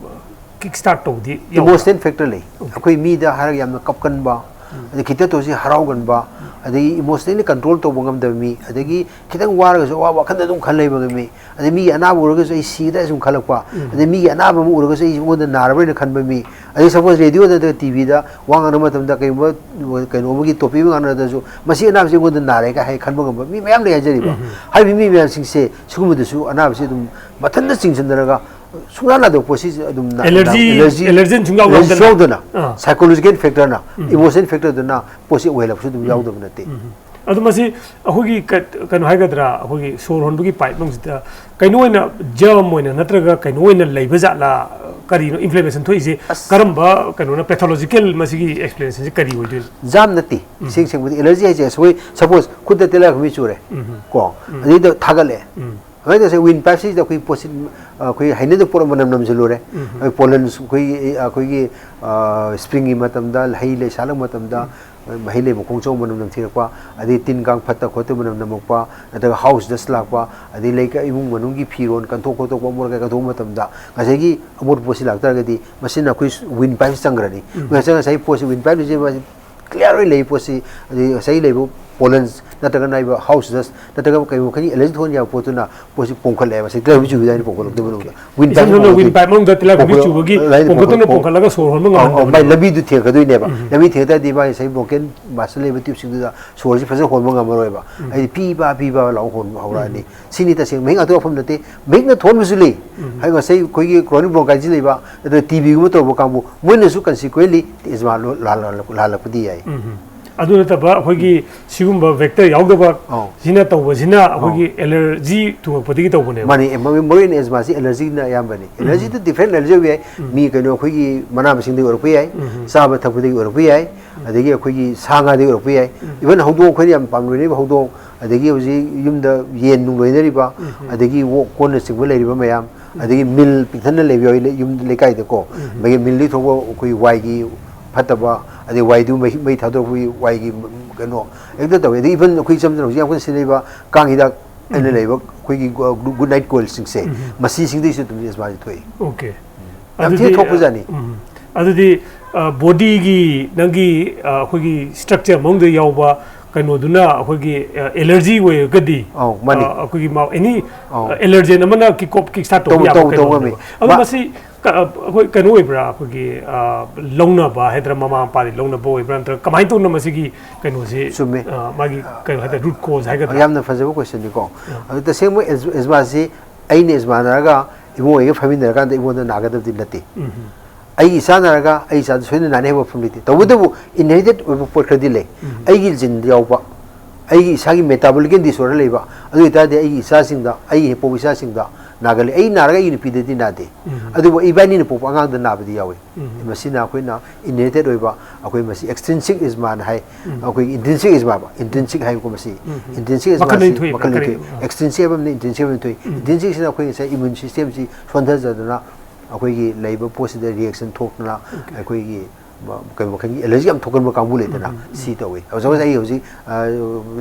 ꯀꯤꯛ ꯁ꯭ꯇꯥꯔꯠ ꯇꯧꯕꯗꯤ ꯌꯥꯎꯕ꯭ꯔꯥ? ꯏꯃꯣꯁꯅꯦꯜ ꯐꯦꯛꯇꯔ ꯂꯩ꯫ ꯑꯩꯈꯣꯏ ꯃꯤꯗ ꯍꯥꯏꯔꯒ ꯌꯥꯝꯅ ꯀꯞꯀꯟꯕ, ꯑꯗꯩ ꯈꯤꯇ ꯇꯧꯁꯤ ꯍꯔꯥꯎꯒꯟꯕ, ꯑꯗꯒꯤ ꯏꯃꯣꯁꯅꯦꯜꯂꯤ ꯀꯟꯇ꯭ꯔꯣꯜ ꯇꯧꯕ ꯉꯝꯗꯕ ꯃꯤ, ꯑꯗꯒꯤ ꯈꯤꯇꯪ ꯋꯥꯔꯒꯁꯨ ꯑꯋꯥꯕ ꯋꯥꯈꯜꯗ ꯑꯗꯨꯝ ꯈꯜ ꯂꯩꯕ ꯃꯤ, ꯑꯗꯩ ꯃꯤꯒꯤ ꯑꯅꯥꯕ ꯎꯔꯒꯁꯨ ꯑꯩ ꯁꯤꯒꯗ꯭ꯔꯥ ꯁꯨꯝ ꯈꯜꯂꯛꯄ, ꯑꯗꯩ ꯃꯤꯒꯤ ꯑꯅꯥꯕ ꯑꯃ ꯎꯔꯒꯁꯨ ꯑꯩ ꯑꯩꯉꯣꯟꯗ ꯅꯥꯔꯕ꯭ꯔꯥ ꯍꯥꯏꯅ ꯈꯟꯕ ꯃꯤ, ꯑꯗꯩ ꯁꯄꯣꯁ ꯔꯦꯗꯤꯑꯣ ꯅꯠꯇ꯭ꯔꯒ ꯇꯤ ꯚꯤꯗ ꯋꯥ ꯉꯥꯡꯅꯕ ꯃꯇꯝꯗ ꯀꯩꯒꯨꯝꯕ ꯀꯩꯅꯣ ꯑꯃꯒꯤ ꯇꯣꯄꯤꯛ ꯑꯃ ꯉꯥꯡꯅꯔꯗꯁꯨ ꯃꯁꯤ ꯑꯅꯥꯕꯁꯤ ꯑꯩꯉꯣꯟꯗ ꯅꯥꯔꯦꯒ ꯍꯥꯏ ꯈꯟꯕ ꯉꯝꯕ ꯃꯤ ꯃꯌꯥꯝ ꯂꯩ ꯍꯥꯏꯖꯔꯤꯕ꯫ ꯍꯥꯏꯔꯤꯕ ꯃꯤ ꯃꯌꯥꯝꯁꯤꯡꯁꯦ ꯁꯤꯒꯨꯝꯕꯗꯁꯨ ꯑꯅꯥꯕꯁꯤ ꯑꯗꯨꯝ ꯃꯊꯟꯇ ꯆꯤꯡꯁꯤꯟꯅꯔꯒ ꯁꯨꯡꯅꯥ ꯅꯥꯗꯕ ꯄꯣꯠꯁꯤ ꯑꯗꯨꯝ ꯅꯥ- ꯑꯦꯂꯔꯖꯤ, ꯑꯦꯂꯔꯖꯤ ꯑꯦꯂꯔꯖꯦꯟ ꯁꯨꯡꯌꯥꯎ ꯑꯦꯂꯔꯖꯤ ꯌꯥꯎꯗꯅ꯫ ꯌꯥꯎꯗꯅ ꯑꯥ꯫ ꯁꯥꯏꯀꯣꯂꯣꯖꯤꯀꯦꯜ ꯐꯦꯛꯇꯔꯅ, ꯏꯃꯣꯁꯅꯦꯜ ꯐꯦꯛꯇꯔꯗꯨꯅ ꯄꯣꯠꯁꯤ ꯑꯣꯏꯍꯜꯂꯛꯄꯁꯨ ꯑꯗꯨꯝ ꯌꯥꯎꯗꯕ ꯅꯠꯇꯦ꯫ ꯑꯗꯨ ꯃꯁꯤ ꯑꯩꯈꯣꯏꯒꯤ ꯀ- ꯀꯩꯅꯣ ꯍꯥꯏꯒꯗ꯭ꯔꯥ, ꯑꯩꯈꯣꯏꯒꯤ ꯁꯣꯔ ꯍꯣꯟꯕꯒꯤ ꯄꯥꯏꯞ ꯃꯅꯨꯡꯁꯤꯗ ꯀꯩꯅꯣ ꯑꯣꯏꯅ, ꯖꯔꯝ ꯑꯣꯏꯅ ꯅꯠꯇ꯭ꯔꯒ ꯀꯩꯅꯣ ꯑꯣꯏꯅ ꯂꯩꯕ ꯖꯥꯠꯂꯥ? ꯀꯔꯤꯅꯣ ꯏꯟꯐ꯭ꯂꯦꯃꯦꯁꯟ ꯊꯣꯛꯏꯁꯦ? ꯑꯁ꯫ ꯀꯔꯝꯕ ꯀꯩꯅꯣꯅ, ꯄꯦꯊꯣꯂꯣꯖꯤꯀꯦꯜ ꯃꯁꯤꯒꯤ ꯑꯦꯛꯁꯄ꯭ꯂꯦꯅꯦꯁꯟꯁꯦ ꯀꯔꯤ ꯑꯣꯏꯗꯣꯏꯅꯣ? ꯖꯥꯝ ꯅꯠꯇꯦ꯫ ꯏꯁꯦꯡ ꯁꯦꯡꯕꯗꯤ ꯑꯦꯂꯔꯖꯤ ꯍꯥꯏꯁꯦ ꯑꯩꯈꯣꯏ ꯁꯄꯣꯁ ꯈꯨꯠꯇ ꯇꯤꯜꯍꯥꯏꯈꯨꯝꯕꯤ ꯆꯨꯔꯦ, ꯀꯣ, ꯑꯗꯩꯗ ꯊꯥꯒꯠꯂꯦ꯫ ꯀꯃꯥꯏꯅ ꯇꯧꯁꯦ? ꯋꯤꯟ ꯄꯥꯏꯞꯁꯤꯗ ꯑꯩꯈꯣꯏ ꯄꯣꯠꯁꯤ, ꯑꯩꯈꯣꯏ ꯍꯩꯅꯗꯕ ꯄꯣꯠ ꯑꯃ ꯃꯅꯝ ꯅꯝꯁꯤꯜꯂꯨꯔꯦ꯫ ꯑꯩꯈꯣꯏ ꯄꯣꯂꯟ, ꯑꯩꯈꯣꯏꯒꯤ ꯑꯩꯈꯣꯏꯒꯤ ꯁ꯭ꯄ꯭ꯔꯤꯡꯒꯤ ꯃꯇꯝꯗ ꯍꯩ ꯂꯩ ꯁꯥꯠꯂꯛꯄ ꯃꯇꯝꯗ ꯃꯍꯩ ꯂꯩꯕ ꯈꯣꯡꯆꯣꯡ ꯃꯅꯝ ꯅꯝꯊꯤꯔꯛꯄ, ꯑꯗꯩ ꯇꯤꯟ ꯀꯥꯡ ꯐꯠꯇ ꯈꯣꯠꯇ ꯃꯅꯝ ꯅꯝꯃꯛꯄ, ꯅꯠꯇ꯭ꯔꯒ ꯍꯥꯎꯁ ꯗꯁ ꯂꯥꯛꯄ, ꯑꯗꯩ ꯂꯩꯀꯥꯏ ꯏꯃꯨꯡ ꯃꯅꯨꯡꯒꯤ ꯐꯤꯔꯣꯟ ꯀꯟꯊꯣꯛ ꯈꯣꯠꯇꯣꯛꯄ, ꯑꯃꯣꯠ ꯑꯀꯥꯏ ꯀꯟꯊꯣꯛꯄ ꯃꯇꯝꯗ ꯉꯁꯥꯏꯒꯤ ꯑꯃꯣꯠꯄ ꯄꯣꯠꯁꯤ ꯂꯥꯛꯇꯥꯔꯒꯗꯤ ꯃꯁꯤꯅ ꯑꯩꯈꯣꯏ ꯋꯤꯟ ꯄꯥꯏꯞꯁꯤ ꯆꯪꯈ꯭ꯔꯅꯤ꯫ ꯉꯁꯥꯏ, ꯉꯁꯥꯏ ꯄꯣꯠꯁꯤ ꯋꯤꯟ ꯄꯥꯏꯞꯁꯤ ꯀ꯭ꯂꯤꯌꯥꯔ ꯑꯣꯏꯅ ꯂꯩ ꯄꯣꯠꯁꯤ, ꯑꯗꯩ ꯉꯁꯥꯏ ꯂꯩꯕ pollen ꯅꯠꯇ꯭ꯔꯒꯅ ꯍꯥꯏꯕ house dust ꯅꯠꯇ꯭ꯔꯒ ꯀꯩꯒꯨꯝꯕ ꯈꯔꯒꯤ allergy ꯊꯣꯛꯍꯟꯕ ꯌꯥꯕ ꯄꯣꯠꯇꯨꯅ ꯄꯣꯠꯁꯤ ꯄꯣꯡꯈꯠꯂꯦꯕ꯫ ꯁꯤ ꯇꯤꯜꯍꯥꯏꯈꯨꯝꯕꯤ ꯆꯨꯈꯤꯕ ꯑꯗꯨꯃꯥꯏꯅ ꯄꯣꯡꯈꯠꯂꯛꯇꯕ ꯃꯅꯨꯡꯗ wind pipe ꯏꯁꯝ ꯁꯝꯅ ꯃꯅꯨꯡꯗ wind pipe ꯃꯅꯨꯡꯗ ꯇꯤꯜꯍꯥꯏꯈꯨꯝꯕꯤ ꯄꯣꯡꯈꯠꯂꯛ- ꯆꯨꯕꯒꯤ ꯂꯥꯏꯅ ꯄꯣꯡꯈꯠꯇꯨꯅ ꯄꯣꯡꯈꯠꯂꯛ- ꯄꯣꯡꯈꯠꯂꯒ ꯁꯣꯔ ꯍꯣꯟꯕ ꯑꯧ, ꯑꯧ, ꯃꯥꯏ ꯉꯝꯍꯟꯗꯕꯅꯦꯕ꯫ ꯂꯝꯕꯤꯗꯨ ꯊꯦꯡꯒꯗꯣꯏꯅꯦꯕ꯫ ꯎꯝ꯫ ꯂꯝꯕꯤ ꯊꯦꯡꯉ ꯇꯥꯔꯗꯤ ꯃꯥꯒꯤ ꯉꯁꯥꯏ bronchial mass ꯂꯩꯕ tube ꯁꯤꯡꯗꯨꯗ ꯁꯣꯔꯁꯤ ꯐꯖꯅ ꯍꯣꯟꯕ ꯉꯝꯃꯔꯣꯏꯕ꯫ ꯎꯝ꯫ ꯍꯥꯏꯗꯤ ꯄꯤ ꯄꯥ ꯄꯤ ꯄꯥ ꯂꯥꯎ ꯍꯣꯟꯕ ꯍꯧꯔꯛꯑꯅꯤ꯫ ꯎꯝ꯫ ꯁꯤꯅꯤ ꯇꯁꯦꯡꯕ ꯃꯍꯤꯛ ꯉꯥꯛꯇ ꯋꯥꯐꯝ ꯅꯠꯇꯦ꯫ ꯃꯍꯤꯛꯅ ꯊꯣꯛꯍꯟꯕꯁꯨ ꯂꯩ꯫ ꯎꯝ꯫ ꯍꯥꯏꯗꯤ ꯉꯁꯥꯏ ꯑꯩꯈꯣꯏꯒꯤ chronic bronchitis ꯂꯩꯕ, ꯑꯗꯨꯒ ꯇꯤꯕꯤꯒꯨꯝꯕ ꯇꯧꯕ ꯀꯥꯡꯕꯨ, ꯃꯣꯏꯅꯁꯨ consequently asthma ꯂꯣ-, ꯂꯥ-, ꯂꯥ-, ꯂꯥ-, ꯂꯥꯜꯂꯛꯄꯗꯤ ꯌꯥꯏ꯫ ꯎꯝ꯫ ꯑꯗꯨ ꯅꯠꯇꯕ ꯑꯩꯈꯣꯏꯒꯤ ꯁꯤꯒꯨꯝꯕ vector ꯌꯥꯎꯗꯕ ꯑꯧ꯫ ꯁꯤꯅ ꯇꯧꯕꯁꯤꯅ ꯑꯩꯈꯣꯏꯒꯤ ꯑꯧ꯫ allergy ꯊꯨꯡꯉꯛꯄꯗꯒꯤ ꯇꯧꯕꯅꯦꯕ꯫ ꯃꯥꯅꯤ, ꯃꯔꯨ-, ꯃꯔꯨ ꯑꯣꯏꯅ asthma ꯁꯤ allergy ꯅ ꯑꯌꯥꯝꯕꯅꯤ꯫ ꯎꯝ꯫ Allergy ꯗꯨ different allergy ꯑꯣꯏꯕ ꯌꯥꯏ꯫ ꯎꯝ꯫ ꯃꯤ ꯀꯩꯅꯣ ꯑꯩꯈꯣꯏꯒꯤ ꯃꯅꯥ ꯃꯁꯤꯡꯗꯒꯤ ꯑꯣꯏꯔꯛꯄ ꯌꯥꯏ, ꯎꯝ꯫ ꯆꯥꯕ ꯊꯛꯄꯗꯒꯤ ꯑꯣꯏꯔꯛꯄ ꯌꯥꯏ, ꯎꯝ꯫ ꯑꯗꯒꯤ ꯑꯩꯈꯣꯏꯒꯤ ꯁꯥ ꯉꯥꯗꯒꯤ ꯑꯣꯏꯔꯛꯄ ꯌꯥꯏ꯫ ꯎꯝ꯫ Even ꯍꯧꯗꯣꯡ, ꯑꯩꯈꯣꯏꯅ ꯌꯥꯝ ꯄꯥꯝꯅ ꯂꯣꯏꯅꯔꯤꯕ ꯍꯧꯗꯣꯡ, ꯑꯗꯒꯤ ꯍꯧꯖꯤꯛ ꯌꯨꯝꯗ ꯌꯦꯟ ꯅꯨꯡ ꯂꯣꯏꯅꯔꯤꯕ, ꯎꯝ꯫ ꯑꯗꯒꯤ ꯑꯣꯛ ꯀꯣꯟꯅꯆꯤꯡꯕ ꯂꯩꯔꯤꯕ ꯃꯌꯥꯝ, ꯎꯝ꯫ ꯑꯗꯒꯤ ꯃꯤꯜ ꯄꯤꯛꯊꯟꯅ ꯂꯩꯕ ꯌꯥꯎꯏ ꯂꯩ-, ꯌꯨꯝ ꯂꯩꯀꯥꯏꯗꯀꯣ꯫ ꯎꯝ꯫ ꯑꯗꯒꯤ ꯃꯤꯜꯗꯒꯤ ꯊꯣꯛꯄ ꯑꯩꯈꯣꯏ ꯋꯥꯏꯒꯤ ꯐꯠꯇꯕ, ꯑꯗꯩ ꯋꯥꯏꯗꯨ ꯃꯩ, ꯃꯩ ꯊꯥꯗꯣꯔꯛꯄꯒꯤ ꯋꯥꯏꯒꯤ ꯀꯩꯅꯣ ꯍꯦꯛꯇ ꯇꯧꯋꯦ꯫ ꯑꯗꯒꯤ even ꯑꯩꯈꯣꯏ ꯏꯆꯝ ꯆꯝꯅ ꯍꯧꯖꯤꯛ ꯌꯥꯝ ꯀꯟꯅ ꯁꯤꯖꯤꯟꯅꯔꯤꯕ ꯀꯥꯡ ꯍꯤꯗꯥꯛ ꯑꯩꯅ ꯎꯝ꯫ ꯂꯩꯕ ꯑꯩꯈꯣꯏꯒꯤ ꯒꯨ-, ꯒꯨ-, good night coil ꯁꯤꯡꯁꯦ, ꯎꯝ꯫ ꯃꯁꯤꯁꯤꯡꯗꯒꯤꯁꯨ ꯑꯗꯨꯝ asthma ꯁꯦ ꯊꯣꯛꯏ꯫ Okay꯫ ꯌꯥꯝ ꯊꯤꯅ ꯑꯗꯨꯗꯤ, ꯊꯣꯛꯄꯖꯥꯠꯅꯤ꯫ ꯎꯝ꯫ ꯑꯗꯨꯗꯤ, ꯑ, body ꯒꯤ ꯅꯪꯒꯤ, ꯑ, ꯑꯩꯈꯣꯏꯒꯤ structure ꯃꯅꯨꯡꯗ ꯌꯥꯎꯕ ꯀꯩꯅꯣꯗꯨꯅ ꯑꯩꯈꯣꯏꯒꯤ, ꯑ, allergy ꯑꯣꯏꯔꯒꯗꯤ, ꯑꯧ, ꯃꯥꯅꯤ꯫ ꯑ, ꯑꯩꯈꯣꯏꯒꯤ ꯃꯥ-, any, ꯑꯧ꯫ ꯑ, allergen ꯑꯃꯅ kick off, kick start ꯇꯧꯕ ꯇꯧ-, ꯌꯥꯕ ꯇꯧ-, ꯀꯩꯅꯣꯅꯦꯕ꯫ ꯇꯧꯉꯝꯃꯤ꯫ ꯑꯗꯣ ꯃꯥ- ꯃꯁꯤ ꯀ-, ꯑ, ꯑꯩꯈꯣꯏ ꯀꯩꯅꯣ ꯑꯣꯏꯕ꯭ꯔꯥ? ꯑꯩꯈꯣꯏꯒꯤ, ꯑ, ꯂꯧꯅꯕ ꯍꯥꯏꯗ꯭ꯔꯥ, ꯃꯃꯥ ꯃꯄꯥꯗꯤ ꯂꯧꯅꯕ ꯑꯣꯏꯕ꯭ꯔꯥ? ꯅꯠꯇ꯭ꯔꯒ ꯀꯃꯥꯏꯅ ꯇꯧꯅ ꯃꯁꯤꯒꯤ ꯀꯩꯅꯣꯁꯤ, ꯆꯨꯝꯃꯦ꯫ ꯑ, ꯃꯥꯒꯤ ꯀꯩꯅꯣ ꯍꯥꯏꯇꯥꯔꯦ, root cause ꯍꯥꯏꯒꯗ꯭ꯔꯥ? ꯌꯥꯝꯅ ꯐꯖꯕ question ꯅꯤꯀꯣ꯫ ꯑ꯫ ꯑꯗꯨ ꯇꯁꯦꯡꯕ ꯑꯦꯖ-, asthma ꯁꯤ ꯑꯩꯅ asthma ꯅꯥꯔꯒ ꯏꯕꯨꯡꯉꯣꯒ ꯐꯝꯃꯤꯟꯅꯔꯀꯥꯟꯗ ꯑꯩꯉꯣꯟꯗ ꯅꯥꯒꯗꯕꯗꯤ ꯅꯠꯇꯦ꯫ ꯎꯝ꯫ ꯑꯩꯒꯤ ꯏꯆꯥ ꯅꯥꯔꯒ ꯑꯩ ꯏꯆꯥꯗ ꯁꯣꯏꯗꯅ ꯅꯥꯅꯤ ꯍꯥꯏꯕ ꯋꯥꯐꯝ ꯂꯩꯇꯦ꯫ ꯇꯧꯕꯇꯕꯨ inherited ꯑꯣꯏꯕ ꯄꯣꯠ ꯈꯔꯗꯤ ꯂꯩ꯫ ꯎꯝ꯫ ꯑꯩꯒꯤ gene ꯗ ꯌꯥꯎꯕ, ꯑꯩꯒꯤ ꯏꯁꯥꯒꯤ metabolic disorder ꯂꯩꯕ, ꯑꯗꯨ ꯑꯣꯏꯇꯥꯔꯗꯤ ꯑꯩꯒꯤ ꯏꯆꯥꯁꯤꯡꯗ, ꯑꯩꯒꯤ ꯍꯦꯛ ꯄꯣꯛꯄ ꯏꯆꯥꯁꯤꯡꯗ ꯅꯥꯒꯜꯂꯤ꯫ ꯑꯩ ꯅꯥꯔꯒ ꯑꯩꯒꯤ ꯅꯨꯄꯤꯗꯗꯤ ꯅꯥꯗꯦ꯫ ꯎꯝ꯫ ꯑꯗꯨꯕꯨ ꯏꯕꯥꯅꯤꯅ ꯄꯣꯛꯄ ꯑꯉꯥꯡꯗ ꯅꯥꯕꯗꯤ ꯌꯥꯎꯏ꯫ ꯎꯝ꯫ ꯃꯁꯤꯅ ꯑꯩꯈꯣꯏꯅ inherited ꯑꯣꯏꯕ, ꯑꯩꯈꯣꯏ ꯃꯁꯤ extrinsic asthma ꯅ ꯍꯥꯏ꯫ ꯎꯝ꯫ ꯑꯩꯈꯣꯏꯒꯤ intrinsic asthma ꯕ, intrinsic ꯍꯥꯏꯕꯀꯣ ꯃꯁꯤ꯫ ꯎꯝ꯫ Intrinsic asthma ꯃꯈꯜ ꯑꯅꯤ ꯁꯤ ꯊꯣꯛꯑꯦꯕ, ꯃꯈꯜ ꯑꯅꯤ ꯀꯔꯤ? ꯊꯣꯛꯑꯦ꯫ ꯑꯥ꯫ Extrinsic ꯍꯥꯏꯕ ꯑꯃꯅ, intrinsic ꯍꯥꯏꯕ ꯑꯃ ꯊꯣꯛꯏ꯫ ꯎꯝ꯫ Intrinsic ꯁꯤꯅ ꯑꯩꯈꯣꯏ ꯉꯁꯥꯏ immune system ꯁꯤ ꯁꯣꯟꯊꯖꯗꯅ ꯑꯩꯈꯣꯏꯒꯤ ꯂꯩꯕ ꯄꯣꯠꯁꯤꯗ reaction ꯊꯣꯛꯇꯅ Okay꯫ ꯑꯩꯈꯣꯏꯒꯤ ꯀꯩ ꯃꯈꯜꯒꯤ ꯑꯦꯂꯔꯖꯤ ꯌꯥꯝ ꯊꯣꯛꯀꯟꯕ ꯀꯥꯡꯕꯨ ꯂꯩꯗꯅ, ꯁꯤ ꯇꯧꯏ꯫ ꯍꯧꯖꯤꯛ ꯍꯧꯖꯤꯛ ꯑꯩ ꯍꯧꯖꯤꯛ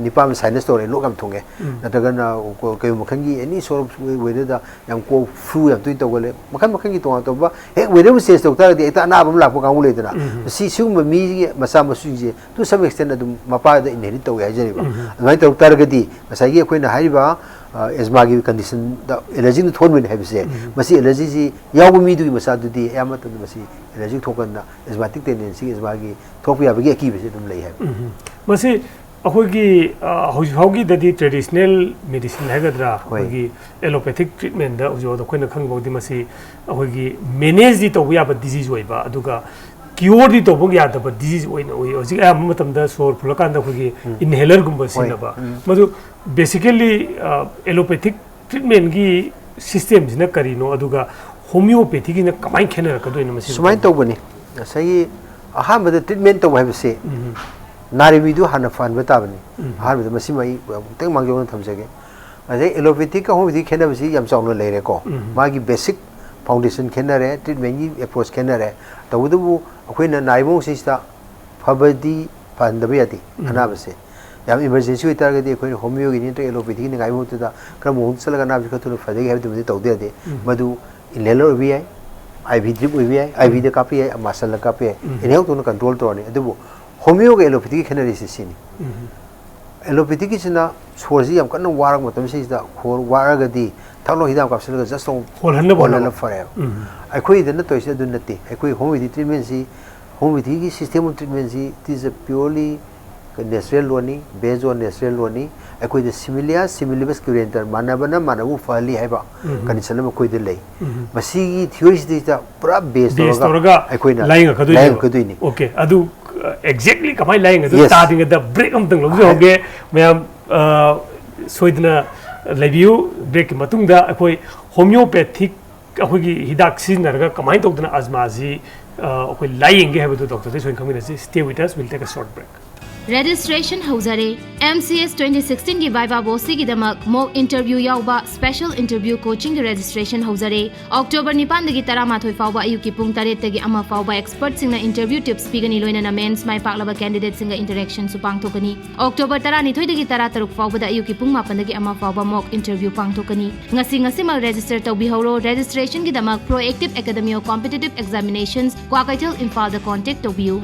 ꯅꯤꯄꯥ ꯑꯃ ꯁꯥꯏꯅꯁ ꯇꯧꯔꯦ, ꯂꯣꯛ ꯌꯥꯝ ꯊꯨꯡꯉꯦ, ꯅꯠꯇ꯭ꯔꯒꯅ ꯀꯩ ꯃꯈꯜꯒꯤ ꯑꯦꯅꯤ ꯁꯣꯔ ꯑꯣꯐ ꯋꯦꯗꯔꯗ ꯌꯥꯝ ꯀꯣꯛ ꯐ꯭ꯂꯨ ꯌꯥꯝ ꯇꯣꯏꯅ ꯇꯧꯒꯜꯂꯦ꯫ ꯃꯈꯜ ꯃꯈꯜꯒꯤ ꯇꯣꯉꯥꯟ ꯇꯣꯉꯥꯟꯕ, ꯍꯦꯛ ꯋꯦꯗꯔꯕꯨ ꯆꯦꯟꯖ ꯇꯧ ꯇꯥꯔꯒꯗꯤ ꯍꯦꯛꯇ ꯑꯅꯥꯕ ꯑꯃ ꯂꯥꯛꯄ ꯀꯥꯡꯕꯨ ꯂꯩꯗꯅ, ꯁꯤ ꯁꯤꯒꯨꯝꯕ ꯃꯤꯒꯤ ꯃꯆꯥ ꯃꯁꯨꯁꯤꯡꯁꯦ to some extent ꯑꯗꯨꯝ ꯃꯄꯥꯗ ꯏꯟꯍꯦꯔꯤꯠ ꯇꯧꯏ ꯍꯥꯏꯖꯔꯤꯕ꯫ ꯑꯗꯨꯃꯥꯏꯅ ꯇꯧ ꯇꯥꯔꯒꯗꯤ ꯉꯁꯥꯏꯒꯤ ꯑꯩꯈꯣꯏꯅ ꯍꯥꯏꯔꯤꯕ ꯑꯦꯖꯃꯥꯒꯤ ꯀꯟꯗꯤꯁꯟꯗ ꯑꯦꯂꯔꯖꯤꯅ ꯊꯣꯛꯍꯟꯕꯅꯤ ꯍꯥꯏꯕꯁꯦ, ꯃꯁꯤ ꯑꯦꯂꯔꯖꯤꯁꯤ ꯌꯥꯎꯕ ꯃꯤꯗꯨꯒꯤ ꯃꯆꯥꯗꯨꯗꯤ ꯑꯌꯥꯝꯕ ꯃꯇꯝꯗ ꯃꯁꯤ ꯑꯦꯂꯔꯖꯤ ꯊꯣꯛꯀꯟꯗ ꯑꯦꯖꯃꯥꯇꯤꯛ ꯇꯦꯟꯗꯦꯟꯁꯤ, ꯑꯦꯖꯃꯥꯒꯤ ꯊꯣꯛꯄ ꯌꯥꯕꯒꯤ ꯑꯀꯤꯕꯁꯤ ꯑꯗꯨꯝ ꯂꯩ ꯍꯥꯏꯕ꯫ ꯃꯁꯤ ꯑꯩꯈꯣꯏꯒꯤ ꯍꯧꯖꯤꯛ ꯐꯥꯎꯒꯤꯗꯗꯤ ꯇ꯭ꯔꯦꯗꯤꯁꯅꯦꯜ ꯃꯦꯗꯤꯁꯤꯟ ꯍꯥꯏꯒꯗ꯭ꯔꯥ, ꯑꯩꯈꯣꯏꯒꯤ ꯑꯦꯂꯣꯄꯦꯊꯤꯛ ꯇ꯭ꯔꯤꯠꯃꯦꯟꯗ ꯍꯧꯖꯤꯛ ꯐꯥꯎꯗ ꯑꯩꯈꯣꯏꯅ ꯈꯪꯕ ꯐꯥꯎꯗꯤ ꯃꯁꯤ ꯑꯩꯈꯣꯏꯒꯤ ꯃꯦꯅꯦꯖꯗꯤ ꯇꯧꯕ ꯌꯥꯕ ꯗꯤꯖꯤꯖ ꯑꯣꯏꯕ, ꯑꯗꯨꯒ ꯀ꯭ꯌꯣꯔꯗꯤ ꯇꯧꯕ ꯌꯥꯗꯕ ꯗꯤꯖꯤꯖ ꯑꯣꯏꯅ ꯎꯏ꯫ ꯍꯧꯖꯤꯛ ꯑꯌꯥꯝꯕ ꯃꯇꯝꯗ ꯁꯣꯔ ꯐꯨꯜꯂꯀꯥꯟꯗ ꯑꯩꯈꯣꯏꯒꯤ ꯏꯟꯍꯦꯂꯔꯒꯨꯝꯕ ꯁꯤꯖꯤꯟꯅꯕ, ꯃꯗꯨ ꯕꯦꯁꯤꯀꯦꯜꯂꯤ ꯑꯦꯂꯣꯄꯦꯊꯤꯛ ꯇ꯭ꯔꯤꯠꯃꯦꯟꯒꯤ ꯁꯤꯁꯇꯦꯝꯁꯤꯅ ꯀꯔꯤꯅꯣ, ꯑꯗꯨꯒ ꯍꯣꯃꯤꯌꯣꯄꯦꯊꯤꯒꯤꯅ ꯀꯃꯥꯏꯅ ꯈꯦꯠꯅꯔꯛꯀꯗꯣꯏꯅꯣ ꯃꯁꯤ? ꯁꯨꯃꯥꯏꯅ ꯇꯧꯕꯅꯤ, ꯉꯁꯥꯏꯒꯤ ꯑꯍꯥꯟꯕꯗ ꯇ꯭ꯔꯤꯠꯃꯦꯟ ꯇꯧꯕ ꯍꯥꯏꯕꯁꯦ ꯅꯥꯔꯤꯕ ꯃꯤꯗꯨ ꯍꯥꯟꯅ ꯐꯍꯟꯕ ꯇꯥꯕꯅꯤ꯫ ꯑꯍꯥꯟꯕꯗ ꯃꯁꯤꯃ ꯑꯩ ꯑꯃꯨꯛꯇꯪ ꯃꯥꯡꯖꯧꯅ ꯊꯝꯖꯒꯦ꯫ ꯑꯗꯩ ꯑꯦꯂꯣꯄꯦꯊꯤꯛꯀ ꯍꯣꯃꯤꯌꯣꯄꯦꯊꯤ ꯈꯦꯠꯅꯕꯁꯤ ꯌꯥꯝ ꯆꯥꯎꯅ ꯂꯩꯔꯦꯀꯣ꯫ ꯃꯥꯒꯤ ꯕꯦꯁꯤꯛ ꯐꯥꯎꯟꯗꯦꯁꯟ ꯈꯦꯠꯅꯔꯦ, ꯇ꯭ꯔꯤꯠꯃꯦꯟꯒꯤ ꯑꯦꯄ꯭ꯔꯣꯆ ꯈꯦꯠꯅꯔꯦ꯫ ꯇꯧꯕꯇꯕꯨ ꯑꯩꯈꯣꯏꯅ ꯅꯥꯔꯤꯕ ꯃꯑꯣꯡꯁꯤꯡꯁꯤꯗ ꯐꯕꯗꯤ ꯐꯍꯟꯗꯕ ꯌꯥꯗꯦ꯫ ꯑꯅꯥꯕꯁꯦ ꯌꯥꯝ ꯏꯃꯔꯖꯦꯟꯁꯤ ꯑꯣꯏꯇꯥꯔꯒꯗꯤ ꯑꯩꯈꯣꯏꯅ ꯍꯣꯃꯤꯌꯣꯒꯤꯅꯤ ꯅꯠꯇ꯭ꯔꯒ ꯑꯦꯂꯣꯄꯦꯊꯤꯒꯤꯅꯤ ꯉꯥꯏꯕ ꯃꯍꯨꯠꯇꯗ ꯀꯔꯝꯕ ꯃꯑꯣꯡꯗ ꯆꯠꯂꯒ ꯑꯅꯥꯕꯁꯤ ꯈꯔ ꯊꯨꯅ ꯐꯖꯒꯦ ꯍꯥꯏꯕꯗꯨꯃꯗꯤ ꯇꯧꯗ ꯌꯥꯗꯦ꯫ ꯃꯗꯨ ꯏꯟꯍꯦꯂꯔ ꯑꯣꯏꯕ ꯌꯥꯏ, ꯑꯥꯏ ꯚꯤ ꯗ꯭ꯔꯤꯞ ꯑꯣꯏꯕ ꯌꯥꯏ, ꯑꯥꯏ ꯚꯤꯗ ꯀꯥꯞꯄ ꯌꯥꯏ, ꯃꯁꯜꯗ ꯀꯥꯞꯄ ꯌꯥꯏ꯫ ꯏꯟꯍꯦꯜ ꯇꯧꯅ ꯀꯟꯇ꯭ꯔꯣꯜ ꯇꯧꯔꯅꯤ꯫ ꯑꯗꯨꯕꯨ ꯍꯣꯃꯤꯌꯣꯒ ꯑꯦꯂꯣꯄꯦꯊꯤꯒꯤ ꯈꯦꯠꯅꯔꯤꯁꯤ ꯁꯤꯅꯤ꯫ ꯑꯦꯂꯣꯄꯦꯊꯤꯒꯤꯁꯤꯅ ꯁꯣꯔꯁꯤ ꯌꯥꯝ ꯀꯟꯅ ꯋꯥꯔꯛꯄ ꯃꯇꯝꯁꯤꯗ, ꯈꯣꯔ ꯋꯥꯔꯒꯗꯤ ꯊꯛꯂꯣ ꯍꯤꯗꯥꯛ ꯀꯥꯞꯁꯤꯜꯂꯒ just ꯑꯃꯨꯛ ꯍꯣꯜꯍꯟꯅꯕ ꯍꯣꯜꯍꯜꯂ ꯍꯣꯠꯅꯕ꯫ ꯐꯔꯦꯕ꯫ ꯑꯩꯈꯣꯏꯗꯅ ꯇꯧꯔꯤꯁꯤ ꯑꯗꯨ ꯅꯠꯇꯦ꯫ ꯑꯩꯈꯣꯏ ꯍꯣꯃꯤꯌꯣꯄꯦꯊꯤ ꯇ꯭ꯔꯤꯠꯃꯦꯟꯁꯤ, ꯍꯣꯃꯤꯌꯣꯄꯦꯊꯤꯒꯤ ꯁꯤꯁꯇꯦꯝ ꯑꯣꯐ ꯇ꯭ꯔꯤꯠꯃꯦꯟꯁꯤ, it is a purely natural ꯂꯣꯟꯅꯤ, based on natural ꯂꯣꯟꯅꯤ꯫ ꯑꯩꯈꯣꯏꯗ similia similibus curanter, ꯃꯥꯟꯅꯕꯅ ꯃꯥꯟꯅꯕꯕꯨ ꯐꯍꯜꯂꯤ ꯍꯥꯏꯕ ꯀꯟꯗꯤꯁꯟ ꯑꯃ ꯑꯩꯈꯣꯏꯗ ꯂꯩ꯫ ꯃꯁꯤꯒꯤ ꯊꯤꯑꯣꯔꯤꯁꯤꯗ ꯄꯨꯔꯥ ꯕꯦꯁ ꯕꯦꯁ ꯇꯧꯔꯒ ꯇꯧꯔꯒ ꯑꯩꯈꯣꯏꯅ ꯂꯥꯏꯌꯦꯡꯉꯛꯀꯗꯣꯏꯅꯦꯕ꯫ ꯂꯥꯏꯌꯦꯡꯉꯛꯀꯗꯣꯏꯅꯤ꯫ ꯑꯣꯀꯦ, ꯑꯗꯨ ꯑꯦꯛꯖꯦꯛꯂꯤ ꯀꯃꯥꯏꯅ ꯂꯥꯏꯌꯦꯡꯒꯗꯣꯏꯅꯣ? Yes. ꯇꯥꯗ꯭ꯔꯤꯉꯩꯗ ꯕ꯭ꯔꯦꯛ ꯑꯃꯇꯪ ꯂꯧꯖꯍꯧꯒꯦ꯫ ꯃꯌꯥꯝ ꯑ, ꯁꯣꯏꯗꯅ ꯂꯩꯕꯤꯌꯨ꯫ ꯕ꯭ꯔꯦꯛꯀꯤ ꯃꯇꯨꯡꯗ ꯑꯩꯈꯣꯏ ꯍꯣꯃꯤꯌꯣꯄꯦꯊꯤꯛ ꯑꯩꯈꯣꯏꯒꯤ ꯍꯤꯗꯥꯛ ꯁꯤꯖꯤꯟꯅꯔꯒ ꯀꯃꯥꯏꯅ ꯇꯧꯗꯅ ꯑꯖꯃꯥꯁꯤ ꯑ, ꯑꯩꯈꯣꯏ ꯂꯥꯏꯌꯦꯡꯒꯦ ꯍꯥꯏꯕꯗꯨ ꯗꯣꯛꯇꯔꯗꯒꯤ ꯁꯣꯏꯗꯅ ꯈꯪꯃꯤꯟꯅꯁꯤ꯫ Stay with us, we'll take a short break. Registration ꯍꯧꯖꯔꯦ꯫ M C S twenty sixteen ꯒꯤ viva voceꯒꯤꯗꯃꯛ mock interview ꯌꯥꯎꯕ special interview coachingꯒꯤ registration ꯍꯧꯖꯔꯦ꯫ October ꯅꯤꯄꯥꯟꯗꯒꯤ ꯇꯔꯥꯃꯥꯊꯣꯏ ꯐꯥꯎꯕ ꯑꯌꯨꯛꯀꯤ ꯄꯨꯡ ꯇꯔꯦꯠꯇꯒꯤ ꯑꯃ ꯐꯥꯎꯕ expertꯁꯤꯡꯅ interview tips ꯄꯤꯒꯅꯤ, ꯂꯣꯏꯅꯅ mains ꯃꯥꯏ ꯄꯥꯛꯂꯕ candidateꯁꯤꯡꯒ interactionꯁꯨ ꯄꯥꯡꯊꯣꯛꯀꯅꯤ꯫ October ꯇꯔꯥꯅꯤꯊꯣꯏꯗꯒꯤ ꯇꯔꯥꯇꯔꯨꯛ ꯐꯥꯎꯕꯗ ꯑꯌꯨꯛꯀꯤ ꯄꯨꯡ ꯃꯥꯄꯟꯗꯒꯤ ꯑꯃ ꯐꯥꯎꯕ mock interview ꯄꯥꯡꯊꯣꯛꯀꯅꯤ꯫ ꯉꯁꯤ ꯉꯁꯤꯃꯛ register ꯇꯧꯕꯤꯍꯧꯔꯣ꯫ Registrationꯒꯤꯗꯃꯛ Proactive Academy of Competitive Examinations, Kwakeithel, ꯏꯝꯐꯥꯜꯗ contact ꯇꯧꯕꯤꯌꯨ꯫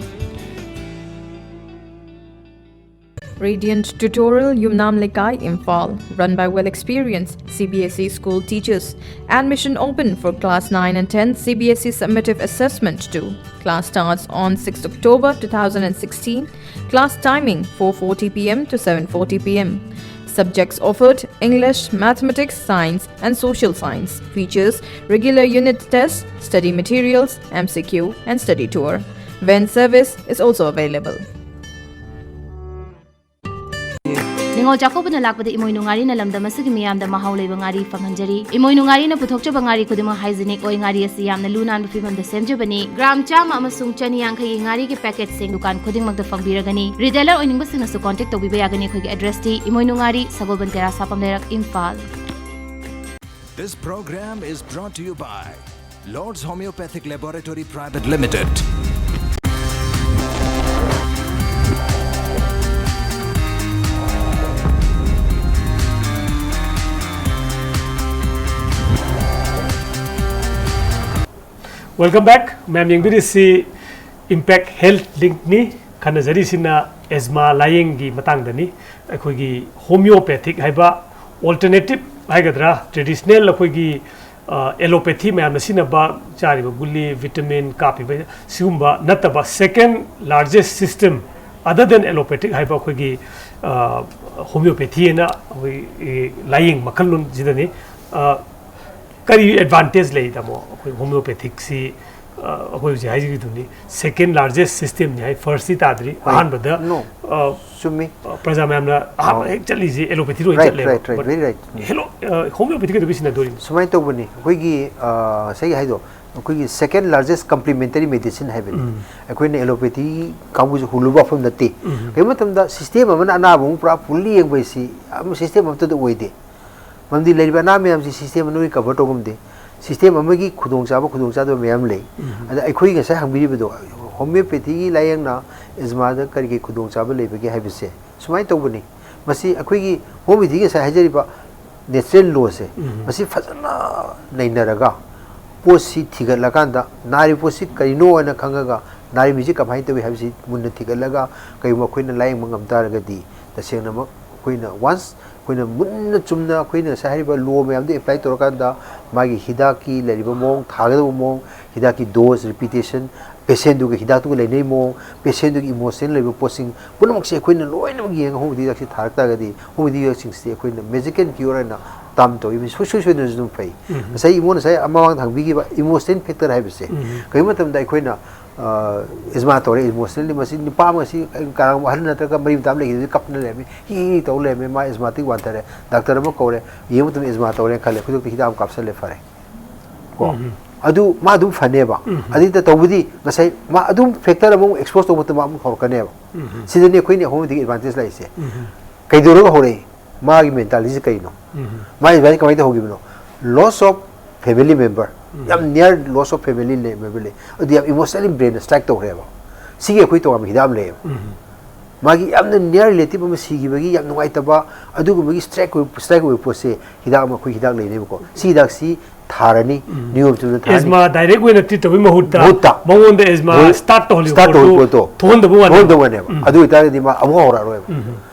Radiant Tutorial, Yumnam Lekai, Imphal, run by well-experienced C B S E school teachers. Admission open for class nine and ten C B S E summative assessment two. Class starts on sixth October two thousand and sixteen. Class timing four forty p m to seven forty p m. Subjects offered: English, Mathematics, Science, and Social Science. Features: regular unit tests, study materials, M C Q, and study tour. Van service is also available. ꯅꯤꯉꯣꯜ ꯆꯥꯛꯀꯧꯕꯅ ꯂꯥꯛꯄꯗ ꯏꯃꯣꯏꯅꯨ ꯉꯥꯔꯤꯅ ꯂꯝꯗꯝ ꯑꯁꯤꯒꯤ ꯃꯤꯌꯥꯝꯗ ꯃꯍꯥꯎ ꯂꯩꯕ ꯉꯥꯔꯤ ꯐꯪꯍꯟꯖꯔꯤ꯫ ꯏꯃꯣꯏꯅꯨ ꯉꯥꯔꯤꯅ ꯄꯨꯊꯣꯛꯆꯕ ꯉꯥꯔꯤ ꯈꯨꯗꯤꯡꯃꯛ hygienic ꯑꯣꯏ꯫ ꯉꯥꯔꯤ ꯑꯁꯤ ꯌꯥꯝꯅ ꯂꯨ ꯅꯥꯟꯕ ꯐꯤꯕꯝꯗ ꯁꯦꯝꯖꯕꯅꯤ꯫ ꯒ꯭ꯔꯥꯝ ꯆꯥꯝꯃ ꯑꯃꯁꯨꯡ ꯆꯅꯤ ꯌꯥꯡꯈꯩꯒꯤ ꯉꯥꯔꯤꯒꯤ packetꯁꯤꯡ ꯗꯨꯀꯥꯟ ꯈꯨꯗꯤꯡꯃꯛꯇ ꯐꯪꯕꯤꯔꯒꯅꯤ꯫ Retailer ꯑꯣꯏꯅꯤꯡꯕꯁꯤꯡꯅꯁꯨ contact ꯇꯧꯕꯤꯕ ꯌꯥꯒꯅꯤ꯫ ꯑꯩꯈꯣꯏꯒꯤ addressꯇꯤ ꯏꯃꯣꯏꯅꯨ ꯉꯥꯔꯤ, ꯁꯒꯣꯜꯕꯟ ꯀꯩꯔꯥ ꯁꯥꯐꯝ ꯂꯩꯔꯛ, Imphal. This program is brought to you by Lord's Homeopathic Laboratory Private Limited. Welcome back. ꯃꯌꯥꯝ ꯌꯦꯡꯕꯤꯔꯤꯁꯤ Impact Health Linkꯅꯤ꯫ ꯈꯟꯅꯖꯔꯤꯁꯤꯅ asthma ꯂꯥꯏꯌꯦꯡꯒꯤ ꯃꯇꯥꯡꯗꯅꯤ꯫ ꯑꯩꯈꯣꯏꯒꯤ homeopathic ꯍꯥꯏꯕ alternative ꯍꯥꯏꯒꯗ꯭ꯔꯥ, traditional ꯑꯩꯈꯣꯏꯒꯤ ꯑꯦꯂꯣꯄꯦꯊꯤ ꯃꯌꯥꯝꯅ ꯁꯤꯖꯤꯟꯅꯕ, ꯆꯥꯔꯤꯕ ꯒꯨꯂꯤ, vitamin ꯀꯥꯞꯄꯤꯕ, ꯁꯤꯒꯨꯝꯕ ꯅꯠꯇꯕ second largest system other than allopathic ꯍꯥꯏꯕ ꯑꯩꯈꯣꯏꯒꯤ homeopathy ꯍꯥꯏꯅ ꯑꯩꯈꯣꯏ ꯂꯥꯏꯌꯦꯡ ꯃꯈꯜꯂꯣꯟꯁꯤꯗꯅꯤ꯫ ꯀꯔꯤ advantage ꯂꯩ, ꯇꯥꯃꯣ? ꯑꯩꯈꯣꯏ homeopathic ꯁꯤ ꯑꯩꯈꯣꯏ ꯍꯧꯖꯤꯛ ꯍꯥꯏꯖꯈꯤꯗꯨꯅꯤ, second largest system ꯅꯤ ꯍꯥꯏ, first ꯇꯤ ꯇꯥꯗ꯭ꯔꯤ꯫ ꯍꯣꯏ꯫ ꯑꯍꯥꯟꯕꯗ ꯅꯣ꯫ ꯆꯨꯝꯃꯤ꯫ ꯄ꯭ꯔꯖꯥ ꯃꯌꯥꯝꯅ ꯑꯍꯥꯟꯕ ꯍꯦꯛ ꯆꯠꯂꯤꯁꯦ ꯑꯦꯂꯣꯄꯦꯊꯤ ꯂꯣꯏ ꯆꯠꯂꯦꯕ꯫ Right, right, right, very right. Hello, homeopathy ꯀꯩꯗꯧꯕꯩ ꯁꯤꯖꯤꯟꯅꯗꯣꯔꯤꯅꯣ? ꯁꯨꯃꯥꯏꯅ ꯇꯧꯕꯅꯤ, ꯑꯩꯈꯣꯏꯒꯤ ꯉꯁꯥꯏꯒꯤ ꯍꯥꯏꯗꯣ, ꯑꯩꯈꯣꯏꯒꯤ second largest complementary medicine ꯍꯥꯏꯕꯅꯤ꯫ ꯑꯩꯈꯣꯏꯅ allopathy ꯀꯥꯡꯕꯨꯁꯦ ꯍꯨꯜꯂꯨꯕ ꯋꯥꯐꯝ ꯅꯠꯇꯦ꯫ ꯀꯩꯒꯨꯝꯕ ꯃꯇꯝꯗ system ꯑꯃꯅ ꯑꯅꯥꯕ ꯑꯃ ꯄꯨꯔꯥ ꯐꯨꯜꯂꯤ ꯌꯦꯡꯕ ꯍꯥꯏꯁꯤ ꯑꯃ system ꯑꯃꯠꯇꯗ ꯑꯣꯏꯗꯦ꯫ ꯃꯔꯝꯗꯤ ꯂꯩꯔꯤꯕ ꯑꯅꯥ ꯃꯌꯥꯝꯁꯤ system ꯑꯃꯅ ꯂꯣꯏ cover ꯇꯧ ꯉꯝꯗꯦ꯫ System ꯑꯃꯒꯤ ꯈꯨꯗꯣꯡꯆꯥꯕ, ꯈꯨꯗꯣꯡꯆꯥꯗꯕ ꯃꯌꯥꯝ ꯂꯩ꯫ ꯑꯗ ꯑꯩꯈꯣꯏ ꯉꯁꯥꯏ ꯍꯪꯕꯤꯔꯤꯕꯗꯣ, homeopathyꯒꯤ ꯂꯥꯏꯌꯦꯡꯅ asthmaꯗ ꯀꯔꯤ ꯀꯔꯤ ꯈꯨꯗꯣꯡꯆꯥꯕ ꯂꯩꯕꯒꯦ ꯍꯥꯏꯕꯁꯦ ꯁꯨꯃꯥꯏꯅ ꯇꯧꯕꯅꯤ꯫ ꯃꯁꯤ ꯑꯩꯈꯣꯏꯒꯤ homeopathyꯒꯤ ꯉꯁꯥꯏ ꯍꯥꯏꯖꯔꯤꯕ natural lawꯁꯦ, ꯃꯁꯤ ꯐꯖꯅ ꯅꯩꯅꯔꯒ ꯄꯣꯠꯁꯤ ꯊꯤꯒꯠꯂꯀꯥꯟꯗ ꯅꯥꯔꯤꯕ ꯄꯣꯠꯁꯤ ꯀꯔꯤꯅꯣ ꯍꯥꯏꯅ ꯈꯪꯉꯒ ꯅꯥꯔꯤꯕꯁꯤ ꯀꯃꯥꯏꯅ ꯇꯧꯏ ꯍꯥꯏꯕꯁꯤ ꯃꯨꯟꯅ ꯊꯤꯒꯠꯂꯒ ꯀꯔꯤꯒꯨꯝꯕ ꯑꯩꯈꯣꯏꯅ ꯂꯥꯏꯌꯦꯡꯕ ꯉꯝ ꯇꯥꯔꯒꯗꯤ ꯇꯁꯦꯡꯅꯃꯛ ꯑꯩꯈꯣꯏꯅ once ꯑꯩꯈꯣꯏꯅ ꯃꯨꯟꯅ ꯆꯨꯝꯅ ꯑꯩꯈꯣꯏꯅ ꯉꯁꯥꯏ ꯍꯥꯏꯔꯤꯕ law ꯃꯌꯥꯝꯗꯨ apply ꯇꯧꯔꯀꯥꯟꯗ ꯃꯥꯒꯤ ꯍꯤꯗꯥꯛꯀꯤ ꯂꯩꯔꯤꯕ ꯃꯑꯣꯡ, ꯊꯥꯒꯗꯕ ꯃꯑꯣꯡ, ꯍꯤꯗꯥꯛꯀꯤ dose, repetition, patientꯗꯨꯒ ꯍꯤꯗꯥꯛꯇꯨꯒ ꯂꯩꯅꯩ ꯃꯑꯣꯡ, patientꯗꯨꯒꯤ emotionꯗ ꯂꯩꯕ ꯄꯣꯠꯁꯤꯡ ꯄꯨꯝꯅꯃꯛꯁꯦ ꯑꯩꯈꯣꯏꯅ ꯂꯣꯏꯅꯃꯛ ꯌꯦꯡꯉꯒ homeopathy ꯍꯤꯗꯥꯛꯁꯦ ꯊꯥꯔꯛ ꯇꯥꯔꯒꯗꯤ homeopathy ꯍꯤꯗꯥꯛꯁꯤꯡꯁꯤ ꯑꯩꯈꯣꯏꯅ magical cure ꯍꯥꯏꯅ term ꯇꯧꯏ, ꯁꯨꯡꯁꯣꯏ ꯁꯣꯏꯗꯅꯁꯨ ꯑꯗꯨꯝ ꯐꯩ꯫ ꯉꯁꯥꯏ ꯏꯃꯣꯅ ꯉꯁꯥꯏ ꯃꯃꯥꯡꯗ ꯍꯪꯕꯤꯈꯤꯕ emotion factor ꯍꯥꯏꯕꯁꯦ ꯀꯔꯤꯒꯨꯝꯕ ꯃꯇꯝꯗ ꯑꯩꯈꯣꯏꯅ ꯑꯦꯖꯃꯥ ꯇꯧꯔꯦ, emotionally ꯃꯁꯤ ꯅꯨꯄꯥ ꯑꯃ ꯑꯁꯤ ꯀꯅꯥꯒꯨꯝꯕ ꯑꯍꯜ ꯅꯠꯇ꯭ꯔꯒ ꯃꯔꯤ ꯃꯇꯥ ꯑꯃ ꯂꯩꯈꯤꯕꯗꯨ ꯀꯞꯅ ꯂꯩꯔꯝꯃꯤ, ꯍꯤ ꯍꯤ ꯇꯧ ꯂꯩꯔꯝꯃꯤ, ꯃꯥ ꯑꯦꯖꯃꯥꯗꯒꯤ ꯋꯥꯟꯊꯔꯦ, ꯗꯥꯛꯇꯔ ꯑꯃ ꯀꯧꯔꯦ, ꯌꯦꯡꯕ ꯃꯇꯝꯗ ꯑꯦꯖꯃꯥ ꯇꯧꯔꯦꯅ ꯈꯜꯂꯦ, ꯈꯨꯗꯛꯇ ꯍꯤꯗꯥꯛ ꯑꯃ ꯀꯥꯞꯁꯜꯂꯦ, ꯐꯔꯦ꯫ ꯀꯣ ꯑꯗꯨ ꯃꯥ ꯑꯗꯨꯝ ꯐꯅꯦꯕ꯫ ꯑꯗꯨꯗ ꯇꯧꯕꯗꯤ ꯉꯁꯥꯏ ꯃꯥ ꯑꯗꯨꯝ factor ꯑꯃꯃꯨꯛ expose ꯇꯧꯕ ꯃꯇꯝꯗ ꯑꯃꯨꯛ ꯍꯧꯔꯛꯀꯅꯦꯕ꯫ ꯁꯤꯗꯅꯤ ꯑꯩꯈꯣꯏꯅ homeopathyꯒꯤ advantage ꯂꯩꯔꯤꯁꯦ꯫ ꯀꯩꯗꯧꯔꯒ ꯍꯧꯔꯛꯏ? ꯃꯥꯒꯤ mentalityꯁꯦ ꯀꯩꯅꯣ? ꯃꯥꯒꯤ advice ꯀꯃꯥꯏꯅ ꯇꯧꯍꯧꯈꯤꯕꯅꯣ? Loss of family member, ꯌꯥꯝ near loss of family member ꯂꯩ, ꯑꯗꯨ ꯌꯥꯝ emotionally brainꯗ strike ꯇꯧꯈ꯭ꯔꯦꯕ꯫ ꯁꯤꯒꯤ ꯑꯩꯈꯣꯏ ꯇꯣꯉꯥꯟꯕ ꯍꯤꯗꯥꯛ ꯑꯃ ꯂꯩꯌꯦꯕ꯫ ꯃꯥꯒꯤ ꯌꯥꯝꯅ near relative ꯑꯃ ꯁꯤꯈꯤꯕꯒꯤ ꯌꯥꯝ ꯅꯨꯡꯉꯥꯏꯇꯕ, ꯑꯗꯨꯒꯨꯝꯕꯒꯤ strike ꯑꯣꯏꯕ, strike ꯑꯣꯏꯕ ꯄꯣꯠꯁꯦ ꯍꯤꯗꯥꯛ ꯑꯃ, ꯑꯩꯈꯣꯏ ꯍꯤꯗꯥꯛ ꯂꯩꯅꯦꯕꯀꯣ꯫ ꯁꯤ ꯍꯤꯗꯥꯛꯁꯤ ꯊꯥꯔꯅꯤ, ꯅꯤꯌꯣꯝ ꯆꯨꯝꯅ ꯊꯥꯔꯅꯤ꯫ ꯑꯦꯖꯃꯥ direct ꯑꯣꯏꯅ treat ꯇꯧꯕꯒꯤ ꯃꯍꯨꯠꯇ ꯃꯍꯨꯠꯇ ꯃꯉꯣꯟꯗ ꯑꯦꯖꯃꯥ ꯍꯣꯏ, start ꯇꯧꯍꯜꯂꯤꯕ start ꯇꯧꯍꯜꯂꯤꯕ ꯄꯣꯠꯇꯣ ꯄꯣꯠꯇꯣ ꯊꯣꯛꯍꯟꯗꯕ ꯋꯥꯅꯦꯕ꯫ ꯊꯣꯛꯍꯟꯗꯕꯅꯦꯕ꯫ ꯑꯗꯨ ꯑꯣꯏꯇꯥꯔꯒꯗꯤ ꯃꯥ ꯑꯃꯨꯛ ꯍꯧꯔꯛꯑꯔꯣꯏꯕ꯫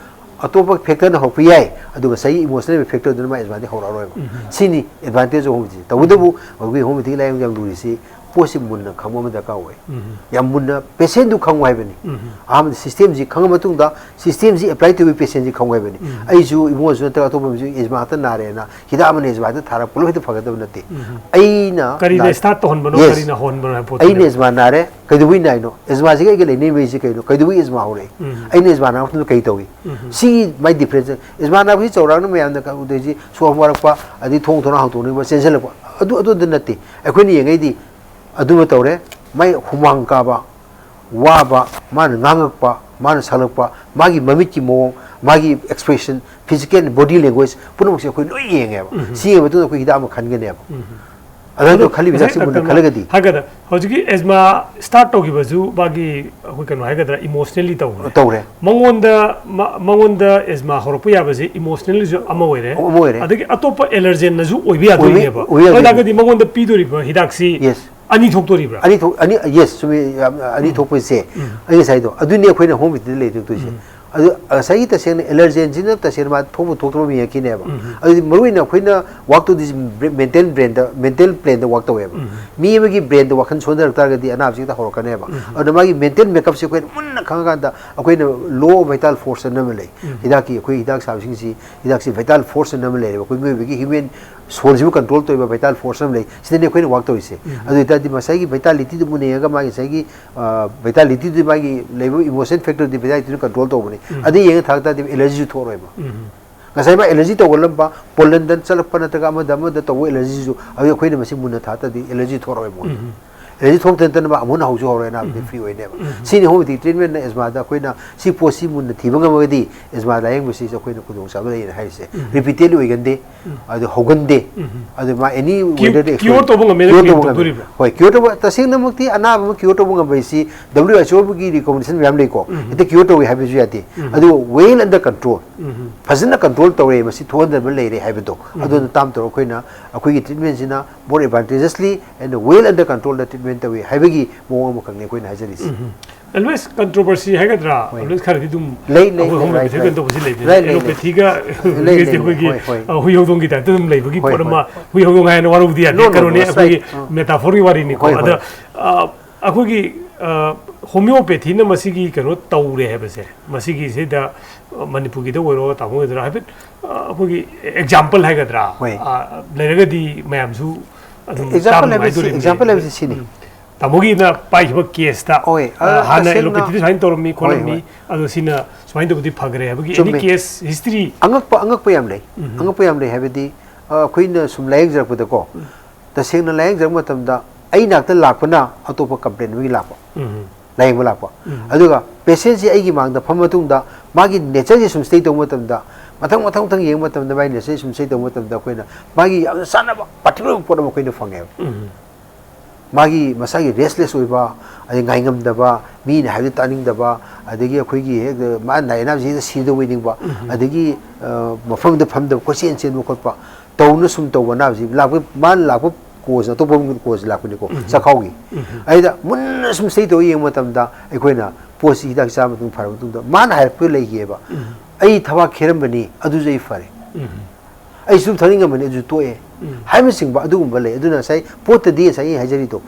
ꯑꯇꯣꯞꯄ factorꯅ ꯍꯧꯔꯛꯄ ꯌꯥꯏ, ꯑꯗꯨꯒ ꯉꯁꯥꯏꯒꯤ emotional factorꯗꯨꯅ ꯃꯥ ꯑꯦꯖꯃꯥꯗꯤ ꯍꯧꯔꯛꯑꯔꯣꯏꯕ꯫ ꯁꯤꯅꯤ advantage of homeopathy꯫ ꯇꯧꯕꯇꯕꯨ ꯑꯩꯈꯣꯏꯒꯤ homeopathyꯒꯤ ꯂꯥꯏꯌꯦꯡ ꯌꯥꯝ ꯂꯨꯔꯤꯁꯤ ꯄꯣꯠꯁꯤ ꯃꯨꯟꯅ ꯈꯪꯕ ꯑꯃ ꯗꯔꯀꯥꯔ ꯑꯣꯏ꯫ ꯌꯥꯝ ꯃꯨꯟꯅ patientꯗꯨ ꯈꯪꯉꯨ ꯍꯥꯏꯕꯅꯤ꯫ ꯑꯍꯥꯟꯕꯗ systemꯁꯤ ꯈꯪꯉ ꯃꯇꯨꯡꯗ systemꯁꯤ apply ꯇꯧꯕ patientꯁꯤ ꯈꯪꯉꯨ ꯍꯥꯏꯕꯅꯤ꯫ ꯑꯩꯁꯨ ꯏꯕꯨꯡꯉꯣꯁꯨ ꯅꯠꯇ꯭ꯔꯒ ꯑꯇꯣꯞꯄ ꯃꯤꯁꯨ ꯑꯦꯖꯃꯥ ꯉꯥꯛꯇ ꯅꯥꯔꯦꯅ ꯍꯤꯗꯥꯛ ꯑꯃꯅ ꯑꯦꯖꯃꯥꯗ ꯊꯥꯔꯒ ꯄꯨꯂꯞ ꯍꯦꯛꯇ ꯐꯒꯗꯕ ꯅꯠꯇꯦ꯫ ꯑꯩꯅ ꯀꯔꯤꯅ ꯅꯥ-, start ꯇꯧꯍꯟꯕꯅꯣ, yes꯫ ꯀꯔꯤꯅ ꯍꯣꯟꯕꯅꯣ ꯍꯥꯏꯕ ꯄꯣꯠꯇꯨꯅꯦꯕ꯫ ꯑꯩꯅ ꯑꯦꯖꯃꯥ ꯅꯥꯔꯦ, ꯀꯩꯗꯧꯕꯩ ꯅꯥꯏꯅꯣ? ꯑꯦꯖꯃꯥꯁꯤꯒ ꯑꯩꯒ ꯂꯩꯅꯔꯤꯕꯩꯁꯤ ꯀꯩꯅꯣ? ꯀꯩꯗꯧꯕꯩ ꯑꯦꯖꯃꯥ ꯍꯧꯔꯛꯏ? ꯑꯩꯅ ꯑꯦꯖꯃꯥ ꯅꯥꯔꯛꯄꯗꯨꯅ ꯀꯩ ꯇꯧꯏ? ꯁꯤꯒꯤ ꯃꯥꯏ difference꯫ ꯑꯦꯖꯃꯥ ꯅꯥꯕꯁꯤ ꯆꯥꯎꯔꯥꯛꯅ ꯃꯌꯥꯝꯅ ꯀ-, ꯎꯗꯣꯏꯁꯤ ꯁꯣꯔ ꯍꯣꯟꯕ ꯋꯥꯔꯛꯄ, ꯑꯗꯩ ꯊꯣꯡ ꯊꯣꯡꯅꯥꯎ ꯍꯥꯡꯇꯣꯛꯅꯤꯡꯕ, ꯆꯦꯟꯁꯤꯜꯂꯛꯄ, ꯑꯗꯨ, ꯑꯗꯨꯗ ꯅꯠꯇꯦ꯫ ꯑꯩꯈꯣꯏꯅ ꯌꯦꯡꯉꯩꯗꯤ ꯑꯗꯨꯃ ꯇꯧꯔꯦ꯫ ꯃꯥꯏ ꯍꯨꯃꯥꯡ ꯀꯥꯕ, ꯋꯥꯕ, ꯃꯥꯅ ꯉꯥꯡꯉꯛꯄ, ꯃꯥꯅ ꯁꯛꯂꯛꯄ, ꯃꯥꯒꯤ ꯃꯃꯤꯠꯀꯤ ꯃꯑꯣꯡ, ꯃꯥꯒꯤ expression, physical body language ꯄꯨꯝꯅꯃꯛꯁꯦ ꯑꯩꯈꯣꯏ ꯂꯣꯏ ꯌꯦꯡꯉꯦꯕ꯫ ꯎꯝ꯫ ꯁꯤ ꯌꯦꯡꯉ ꯃꯇꯨꯡꯗ ꯑꯩꯈꯣꯏ ꯍꯤꯗꯥꯛ ꯑꯃ ꯈꯟꯒꯅꯦꯕ꯫ ꯎꯝ꯫ ꯑꯗꯨꯃꯥꯏꯅ ꯑꯗꯣ ꯇꯧꯔ ꯈꯜꯂꯤꯕ ꯉꯁꯥꯏ ꯍꯤꯗꯥꯛꯁꯤ ꯃꯨꯟꯅ ꯀꯩꯅꯣ ꯈꯜꯂꯒꯗꯤ꯫ ꯍꯥꯏꯒꯗ꯭ꯔꯥ, ꯍꯧꯖꯤꯛꯀꯤ ꯑꯦꯖꯃꯥ start ꯇꯧꯈꯤꯕꯁꯨ ꯃꯥꯒꯤ ꯑꯩꯈꯣꯏ ꯀꯩꯅꯣ ꯍꯥꯏꯒꯗ꯭ꯔꯥ, emotionally ꯇꯧꯕꯅꯦ꯫ ꯇꯧꯔꯦ꯫ ꯃꯉꯣꯟꯗ ꯃ-, ꯃꯉꯣꯟꯗ ꯑꯦꯖꯃꯥ ꯍꯧꯔꯛꯄ ꯌꯥꯕꯁꯦ emotionally ꯁꯨ ꯑꯃ ꯑꯣꯏꯔꯦ꯫ ꯑꯃ ꯑꯣꯏꯔꯦ꯫ ꯑꯗꯒꯤ ꯑꯇꯣꯞꯄ allergen ꯅꯁꯨ ꯑꯣꯏꯕ ꯑꯣꯏꯕ-, ꯌꯥꯗꯣꯏꯅꯦꯕ꯫ ꯑꯣꯏꯕ ꯌꯥꯗꯣꯏꯅꯦ꯫ ꯑꯗꯨ ꯑꯣꯏꯇꯥꯔꯒꯗꯤ ꯃꯉꯣꯟꯗ ꯄꯤꯗꯣꯔꯤꯕ ꯍꯤꯗꯥꯛꯁꯤ Yes꯫ ꯑꯅꯤ ꯊꯣꯛꯇꯣꯔꯤꯕ꯭ꯔꯥ? ꯑꯅꯤ ꯊꯣꯛ-, ꯑꯅꯤ, yes, ꯆꯨꯝꯃꯤ, ꯌꯥꯝ, ꯑꯅꯤ ꯎꯝ꯫ ꯊꯣꯛꯄꯁꯦ꯫ ꯎꯝ꯫ ꯑꯩ ꯉꯁꯥꯏꯗꯣ, ꯑꯗꯨꯅꯤ ꯑꯩꯈꯣꯏꯅ homeopathy ꯗ ꯂꯩꯗꯣꯏꯁꯦ꯫ ꯎꯝ꯫ ꯑꯗꯨ ꯉꯁꯥꯏꯒꯤ ꯇꯁꯦꯡꯅ allergen ꯁꯤꯅ ꯇꯁꯦꯡꯅ ꯃꯥ ꯊꯣꯛꯄ ꯊꯣꯛꯇꯕ ꯑꯃ ꯌꯦꯡꯉꯛꯈꯤꯅꯦꯕ꯫ ꯎꯝ꯫ ꯑꯗꯨꯗꯤ ꯃꯔꯨꯑꯣꯏꯅ ꯑꯩꯈꯣꯏꯅ work ꯇꯧꯗꯣꯏꯁꯦ ꯕ꯭ꯔꯦ-, mental brain ꯗ, mental plane ꯗ work ꯇꯧꯋꯦꯕ꯫ ꯎꯝ꯫ ꯃꯤ ꯑꯃꯒꯤ brain ꯗ ꯋꯥꯈꯜ ꯁꯣꯟꯊꯔꯛ ꯇꯥꯔꯒꯗꯤ ꯑꯅꯥꯕꯁꯤ ꯍꯦꯛꯇ ꯍꯧꯔꯛꯀꯅꯦꯕ꯫ ꯎꯝ꯫ ꯑꯗꯨꯅ ꯃꯥꯒꯤ mental makeup ꯁꯦ ꯑꯩꯈꯣꯏꯅ ꯃꯨꯟꯅ ꯈꯪꯉꯀꯥꯟꯗ ꯑꯩꯈꯣꯏꯅ law of vital force ꯑꯅ ꯑꯃ ꯂꯩ꯫ ꯎꯝ꯫ ꯍꯤꯗꯥꯛꯀꯤ, ꯑꯩꯈꯣꯏ ꯍꯤꯗꯥꯛ ꯁꯥꯕꯁꯤꯡꯁꯤ ꯍꯤꯗꯥꯛꯁꯤ vital force ꯑꯅ ꯑꯃ ꯂꯩꯔꯦꯕ꯫ ꯑꯩꯈꯣꯏ ꯃꯤꯑꯣꯏꯕꯒꯤ human soul ꯁꯤꯕꯨ control ꯇꯧꯔꯤꯕ vital force ꯑꯃ ꯂꯩ꯫ ꯁꯤꯗꯅꯤ ꯑꯩꯈꯣꯏꯅ work ꯇꯧꯔꯤꯁꯦ꯫ ꯎꯝ꯫ ꯑꯗꯨ ꯑꯣꯏꯇꯥꯔꯗꯤ ꯉꯁꯥꯏꯒꯤ vitality ꯗꯨ ꯃꯨꯟꯅ ꯌꯦꯡꯉꯒ ꯃꯥꯒꯤ ꯉꯁꯥꯏꯒꯤ, ꯑ, vitality ꯗꯨ ꯃꯥꯒꯤ ꯂꯩꯕ emotion factor ꯗꯨ vitality ꯗꯨ control ꯇꯧꯕꯅꯤ꯫ ꯎꯝ꯫ ꯑꯗꯨ ꯌꯦꯡꯉ ꯊꯥꯔꯛ ꯇꯥꯔꯗꯤ allergy ꯁꯨ ꯊꯣꯛꯑꯔꯣꯏꯕ꯫ ꯎꯝ꯫ ꯉꯁꯥꯏ ꯃꯥ allergy ꯇꯧꯒꯜꯂꯝꯕ, pollen ꯗ ꯆꯠꯂꯛꯄ ꯅꯠꯇ꯭ꯔꯒ ꯑꯃꯗ ꯑꯃꯗ ꯇꯧꯕ allergy ꯁꯨ, ꯑꯗꯨ ꯑꯩꯈꯣꯏꯅ ꯃꯁꯤ ꯃꯨꯟꯅ ꯊꯥꯔꯛ ꯇꯥꯔꯗꯤ allergy ꯊꯣꯛꯑꯔꯣꯏꯕ ꯃꯉꯣꯟꯗ꯫ ꯎꯝ꯫ Allergy ꯊꯣꯛꯇ ꯅꯠꯇꯅ ꯃꯥ ꯑꯃꯨꯛ ꯍꯟꯅ ꯍꯧꯁꯨ ꯍꯧꯔꯣꯏ, ꯑꯅꯥꯕꯗꯤ ꯎꯝ꯫ Free ꯑꯣꯏꯅꯦꯕ꯫ ꯎꯝ꯫ ꯁꯤꯅꯤ homeopathy treatment ꯅ ꯑꯦꯖꯃꯥꯗ ꯑꯩꯈꯣꯏꯅ ꯁꯤ ꯄꯣꯠꯁꯤ ꯃꯨꯟꯅ ꯊꯤꯕ ꯉꯝꯃꯒꯗꯤ ꯑꯦꯖꯃꯥ ꯂꯥꯌꯦꯡꯕꯁꯤꯁꯨ ꯑꯩꯈꯣꯏꯅ ꯈꯨꯗꯣꯡꯆꯥꯕ ꯂꯩꯌꯦꯅ ꯍꯥꯏꯔꯤꯁꯦ꯫ ꯎꯝ꯫ Repeatedly ꯑꯣꯏꯒꯟꯗꯦ꯫ ꯎꯝ꯫ ꯑꯗꯨ ꯍꯧꯒꯟꯗꯦ꯫ ꯎꯝ꯫ ꯑꯗꯨ ꯃꯥ any cure, weather ꯗ cure ꯇꯧꯕ ꯉꯝꯃꯦꯅ cure claim ꯇꯧꯕ ꯉꯝꯃꯦ꯫ ꯇꯧꯗꯣꯔꯤꯕ꯭ꯔꯥ? ꯍꯣꯏ, cure ꯇꯧꯕ, ꯇꯁꯦꯡꯅꯃꯛꯇꯤ ꯑꯅꯥꯕ ꯑꯃ cure ꯇꯧꯕ ꯉꯝꯕ ꯍꯥꯏꯁꯤ W H O ꯒꯤ recommendation ꯃꯌꯥꯝ ꯂꯩꯀꯣ꯫ ꯎꯝ꯫ ꯍꯦꯛꯇ cure ꯇꯧꯋꯤ ꯍꯥꯏꯕꯁꯨ ꯌꯥꯗꯦ꯫ ꯎꯝ꯫ ꯑꯗꯨ well under control, ꯎꯝ꯫ ꯐꯖꯅ control ꯇꯧꯔꯦ, ꯃꯁꯤ ꯊꯣꯛꯍꯟꯗꯕ ꯂꯩꯔꯦ ꯍꯥꯏꯕꯗꯣ, ꯎꯝ꯫ ꯑꯗꯨꯅ ꯇꯥꯝ ꯇꯧꯔ ꯑꯩꯈꯣꯏꯅ ꯑꯩꯈꯣꯏꯒꯤ treatment ꯁꯤꯅ more advantageously and well under control the treatment ꯇꯧꯏ ꯍꯥꯏꯕꯒꯤ ꯃꯑꯣꯡ ꯑꯃꯈꯛꯅꯤ ꯑꯩꯈꯣꯏꯅ ꯍꯥꯏꯖꯔꯤꯁꯤ꯫ ꯎꯝ꯫ Always controversy ꯍꯥꯏꯒꯗ꯭ꯔꯥ? ꯍꯣꯏ꯫ Always ꯈꯔꯗꯤ ꯑꯗꯨꯝ ꯂꯩ, ꯂꯩ, ꯑꯩꯈꯣꯏ ꯂꯩ, homeopathy right, ꯀꯩꯅꯣ right꯫ ꯇꯧꯕꯁꯤ ꯂꯩꯕꯅꯤ꯫ ꯂꯩ, ꯂꯩ, ꯂꯩ꯫ Allopathy ꯒ ꯍꯣꯏ, ꯍꯣꯏ꯫ ꯑ, ꯍꯨꯏ ꯍꯧꯗꯣꯡꯒꯤ type ꯇ ꯑꯗꯨꯝ ꯂꯩꯕꯒꯤ ꯍꯣꯏ, ꯄꯣꯠ ꯍꯣꯏ꯫ ꯑꯃ, ꯍꯨꯏ ꯍꯧꯗꯣꯡ ꯍꯥꯏꯅ ꯋꯥꯔꯧꯕꯗꯤ ꯌꯥꯗꯦ꯫ No, no, no, ꯀꯩꯅꯣꯅꯦ, it's ꯑꯩꯈꯣꯏꯒꯤ right. ꯑ꯫ Metaphor ꯒꯤ ꯋꯥꯔꯤꯅꯤꯀꯣ꯫ ꯍꯣꯏ, ꯍꯣꯏ꯫ ꯑꯗ, ꯑ, ꯑꯩꯈꯣꯏꯒꯤ, ꯑ, homeopathy ꯅ ꯃꯁꯤꯒꯤ ꯀꯩꯅꯣ ꯇꯧꯔꯦ ꯍꯥꯏꯕꯁꯦ, ꯃꯁꯤꯒꯤꯁꯤꯗ, ꯑ, ꯃꯅꯤꯄꯨꯔꯒꯤꯗ ꯑꯣꯏꯔꯣ, ꯇꯥꯃꯣ ꯑꯣꯏꯗꯣꯏꯔꯣ, ꯍꯥꯏꯐꯦꯠ, ꯑ, ꯑꯩꯈꯣꯏꯒꯤ example ꯍꯥꯏꯒꯗ꯭ꯔꯥ? ꯍꯣꯏ꯫ ꯑ, ꯂꯩꯔꯒꯗꯤ ꯃꯌꯥꯝꯁꯨ ꯑꯗꯨꯝ example ꯇꯥꯕ ꯍꯥꯏꯕꯁꯤ, ꯅꯨꯡꯉꯥꯏꯗꯣꯔꯤꯕꯅꯤ꯫ Example ꯍꯥꯏꯕꯁꯤ ꯁꯤꯅꯤ꯫ ꯎꯝ꯫ ꯇꯥꯃꯣꯒꯤ ꯄꯥꯏꯈꯤꯕ case ꯇ, ꯍꯣꯏ, ꯑ, ꯑ, ꯍꯥꯟꯅ ꯇꯁꯦꯡꯅ allopathy ꯗ ꯁꯨꯃꯥꯏꯅ ꯇꯧꯔꯝꯃꯤ, ꯍꯣꯏ, ꯈꯣꯠꯂꯝꯃꯤ, ꯍꯣꯏ꯫ ꯑꯗꯣ ꯁꯤꯅ ꯁꯨꯃꯥꯏꯅ ꯇꯧꯕꯗꯤ ꯐꯈ꯭ꯔꯦ ꯍꯥꯏꯕꯒꯤ any ꯆꯨꯝꯃꯦ꯫ Case history? ꯑꯉꯛꯄ, ꯑꯉꯛꯄ ꯌꯥꯝ ꯂꯩ꯫ ꯎꯝ꯫ ꯑꯉꯛꯄ ꯌꯥꯝ ꯂꯩ ꯍꯥꯏꯕꯗꯤ, ꯑ, ꯑꯩꯈꯣꯏꯅ ꯁꯨꯝ ꯂꯥꯌꯦꯡꯖꯔꯛꯄꯗꯀꯣ, ꯎꯝ꯫ ꯇꯁꯦꯡꯅ ꯂꯥꯌꯦꯡꯖꯔꯛꯄ ꯃꯇꯝꯗ ꯑꯩ ꯅꯥꯛꯇ ꯂꯥꯛꯄꯅ ꯑꯇꯣꯞꯄ ꯀꯝꯄ꯭ꯂꯦꯟ ꯑꯃꯒꯤ ꯂꯥꯛꯄ, ꯎꯝ ꯂꯥꯏꯌꯦꯡꯕ ꯂꯥꯛꯄ꯫ ꯎꯝ ꯑꯗꯨꯒ ꯄꯦꯁꯦꯟꯁꯤ ꯑꯩꯒꯤ ꯃꯥꯡꯗ ꯐꯝꯕ ꯃꯇꯨꯡꯗ ꯃꯥꯒꯤ ꯅꯦꯆꯔꯁꯤ ꯁꯨꯝ ꯁ꯭ꯇꯗꯤ ꯇꯧꯕ ꯃꯇꯝꯗ, ꯃꯊꯪ ꯃꯊꯪ ꯃꯊꯪ ꯌꯦꯡꯕ ꯃꯇꯝꯗ, ꯃꯥꯒꯤ ꯅꯦꯆꯔꯁꯤ ꯁꯨꯝ ꯁ꯭ꯇꯗꯤ ꯇꯧꯕ ꯃꯇꯝꯗ ꯑꯩꯈꯣꯏꯅ ꯃꯥꯒꯤ ꯌꯥꯝꯅ ꯆꯥꯟꯅꯕ ꯄꯥꯔꯇꯤꯀꯨꯂꯔ ꯄꯣꯠ ꯑꯃ ꯑꯩꯈꯣꯏꯅ ꯐꯪꯉꯦꯕ꯫ ꯎꯝ ꯃꯥꯒꯤ ꯃꯁꯥꯒꯤ ꯔꯦꯁꯂꯦꯁ ꯑꯣꯏꯕ, ꯑꯗꯩ ꯉꯥꯏꯉꯝꯗꯕ, ꯃꯤꯅ ꯍꯥꯏꯕꯗꯨ ꯇꯥꯅꯤꯡꯗꯕ, ꯑꯗꯒꯤ ꯑꯩꯈꯣꯏꯒꯤ ꯍꯦꯛ ꯃꯥ ꯅꯥꯏ ꯑꯅꯥꯕꯁꯤꯗ ꯁꯤꯗꯧꯕ ꯅꯤꯡꯕ, ꯎꯝ ꯑꯗꯒꯤ ꯑ, ꯃꯐꯝꯗ ꯐꯝꯗꯕ, ꯀꯣꯏꯆꯦꯟ ꯆꯦꯟꯕ ꯈꯣꯠꯄ ꯇꯧꯅ ꯁꯨꯝ ꯇꯧꯕ ꯑꯅꯥꯕꯁꯤ ꯂꯥꯛꯄ, ꯃꯥꯅ ꯂꯥꯛꯄ ꯀꯣꯁ ꯑꯇꯣꯞꯄ ꯑꯃꯒꯤ ꯀꯣꯁ ꯂꯥꯛꯄꯅꯤꯀꯣ, ꯎꯝ ꯆꯥꯛꯈꯥꯎꯒꯤ꯫ ꯎꯝ ꯑꯩꯗ ꯃꯨꯟꯅ ꯁꯨꯝ ꯁ꯭ꯇꯗꯤ ꯇꯧꯔ ꯌꯦꯡꯕ ꯃꯇꯝꯗ ꯑꯩꯈꯣꯏꯅ ꯄꯣꯠꯁꯤ ꯍꯤꯗꯥꯛ ꯆꯥꯕ ꯃꯇꯨꯡ ꯐꯔꯕ ꯃꯇꯨꯡꯗ ꯃꯥꯅ ꯍꯥꯏꯔꯛꯄ ꯂꯩꯈꯤꯑꯕ, ꯎꯝ "ꯑꯩ ꯊꯕꯥꯛ ꯈꯦꯔꯝꯕꯅꯤ, ꯑꯗꯨꯁꯨ ꯑꯩ ꯐꯔꯦ, ꯎꯝ ꯑꯩ ꯁꯨꯝ ꯊꯛꯅꯤꯡꯉꯝꯕꯅꯤ, ꯑꯗꯨꯁꯨ ꯇꯣꯛꯑꯦ" ꯎꯝ ꯍꯥꯏꯕꯅꯆꯤꯡꯕ ꯑꯗꯨꯒꯨꯝꯕ ꯂꯩ꯫ ꯑꯗꯨꯅ ꯉꯁꯥꯏ ꯄꯣꯠꯇꯗꯤ ꯉꯁꯥꯏ ꯑꯩ ꯍꯥꯏꯖꯔꯤꯗꯣ,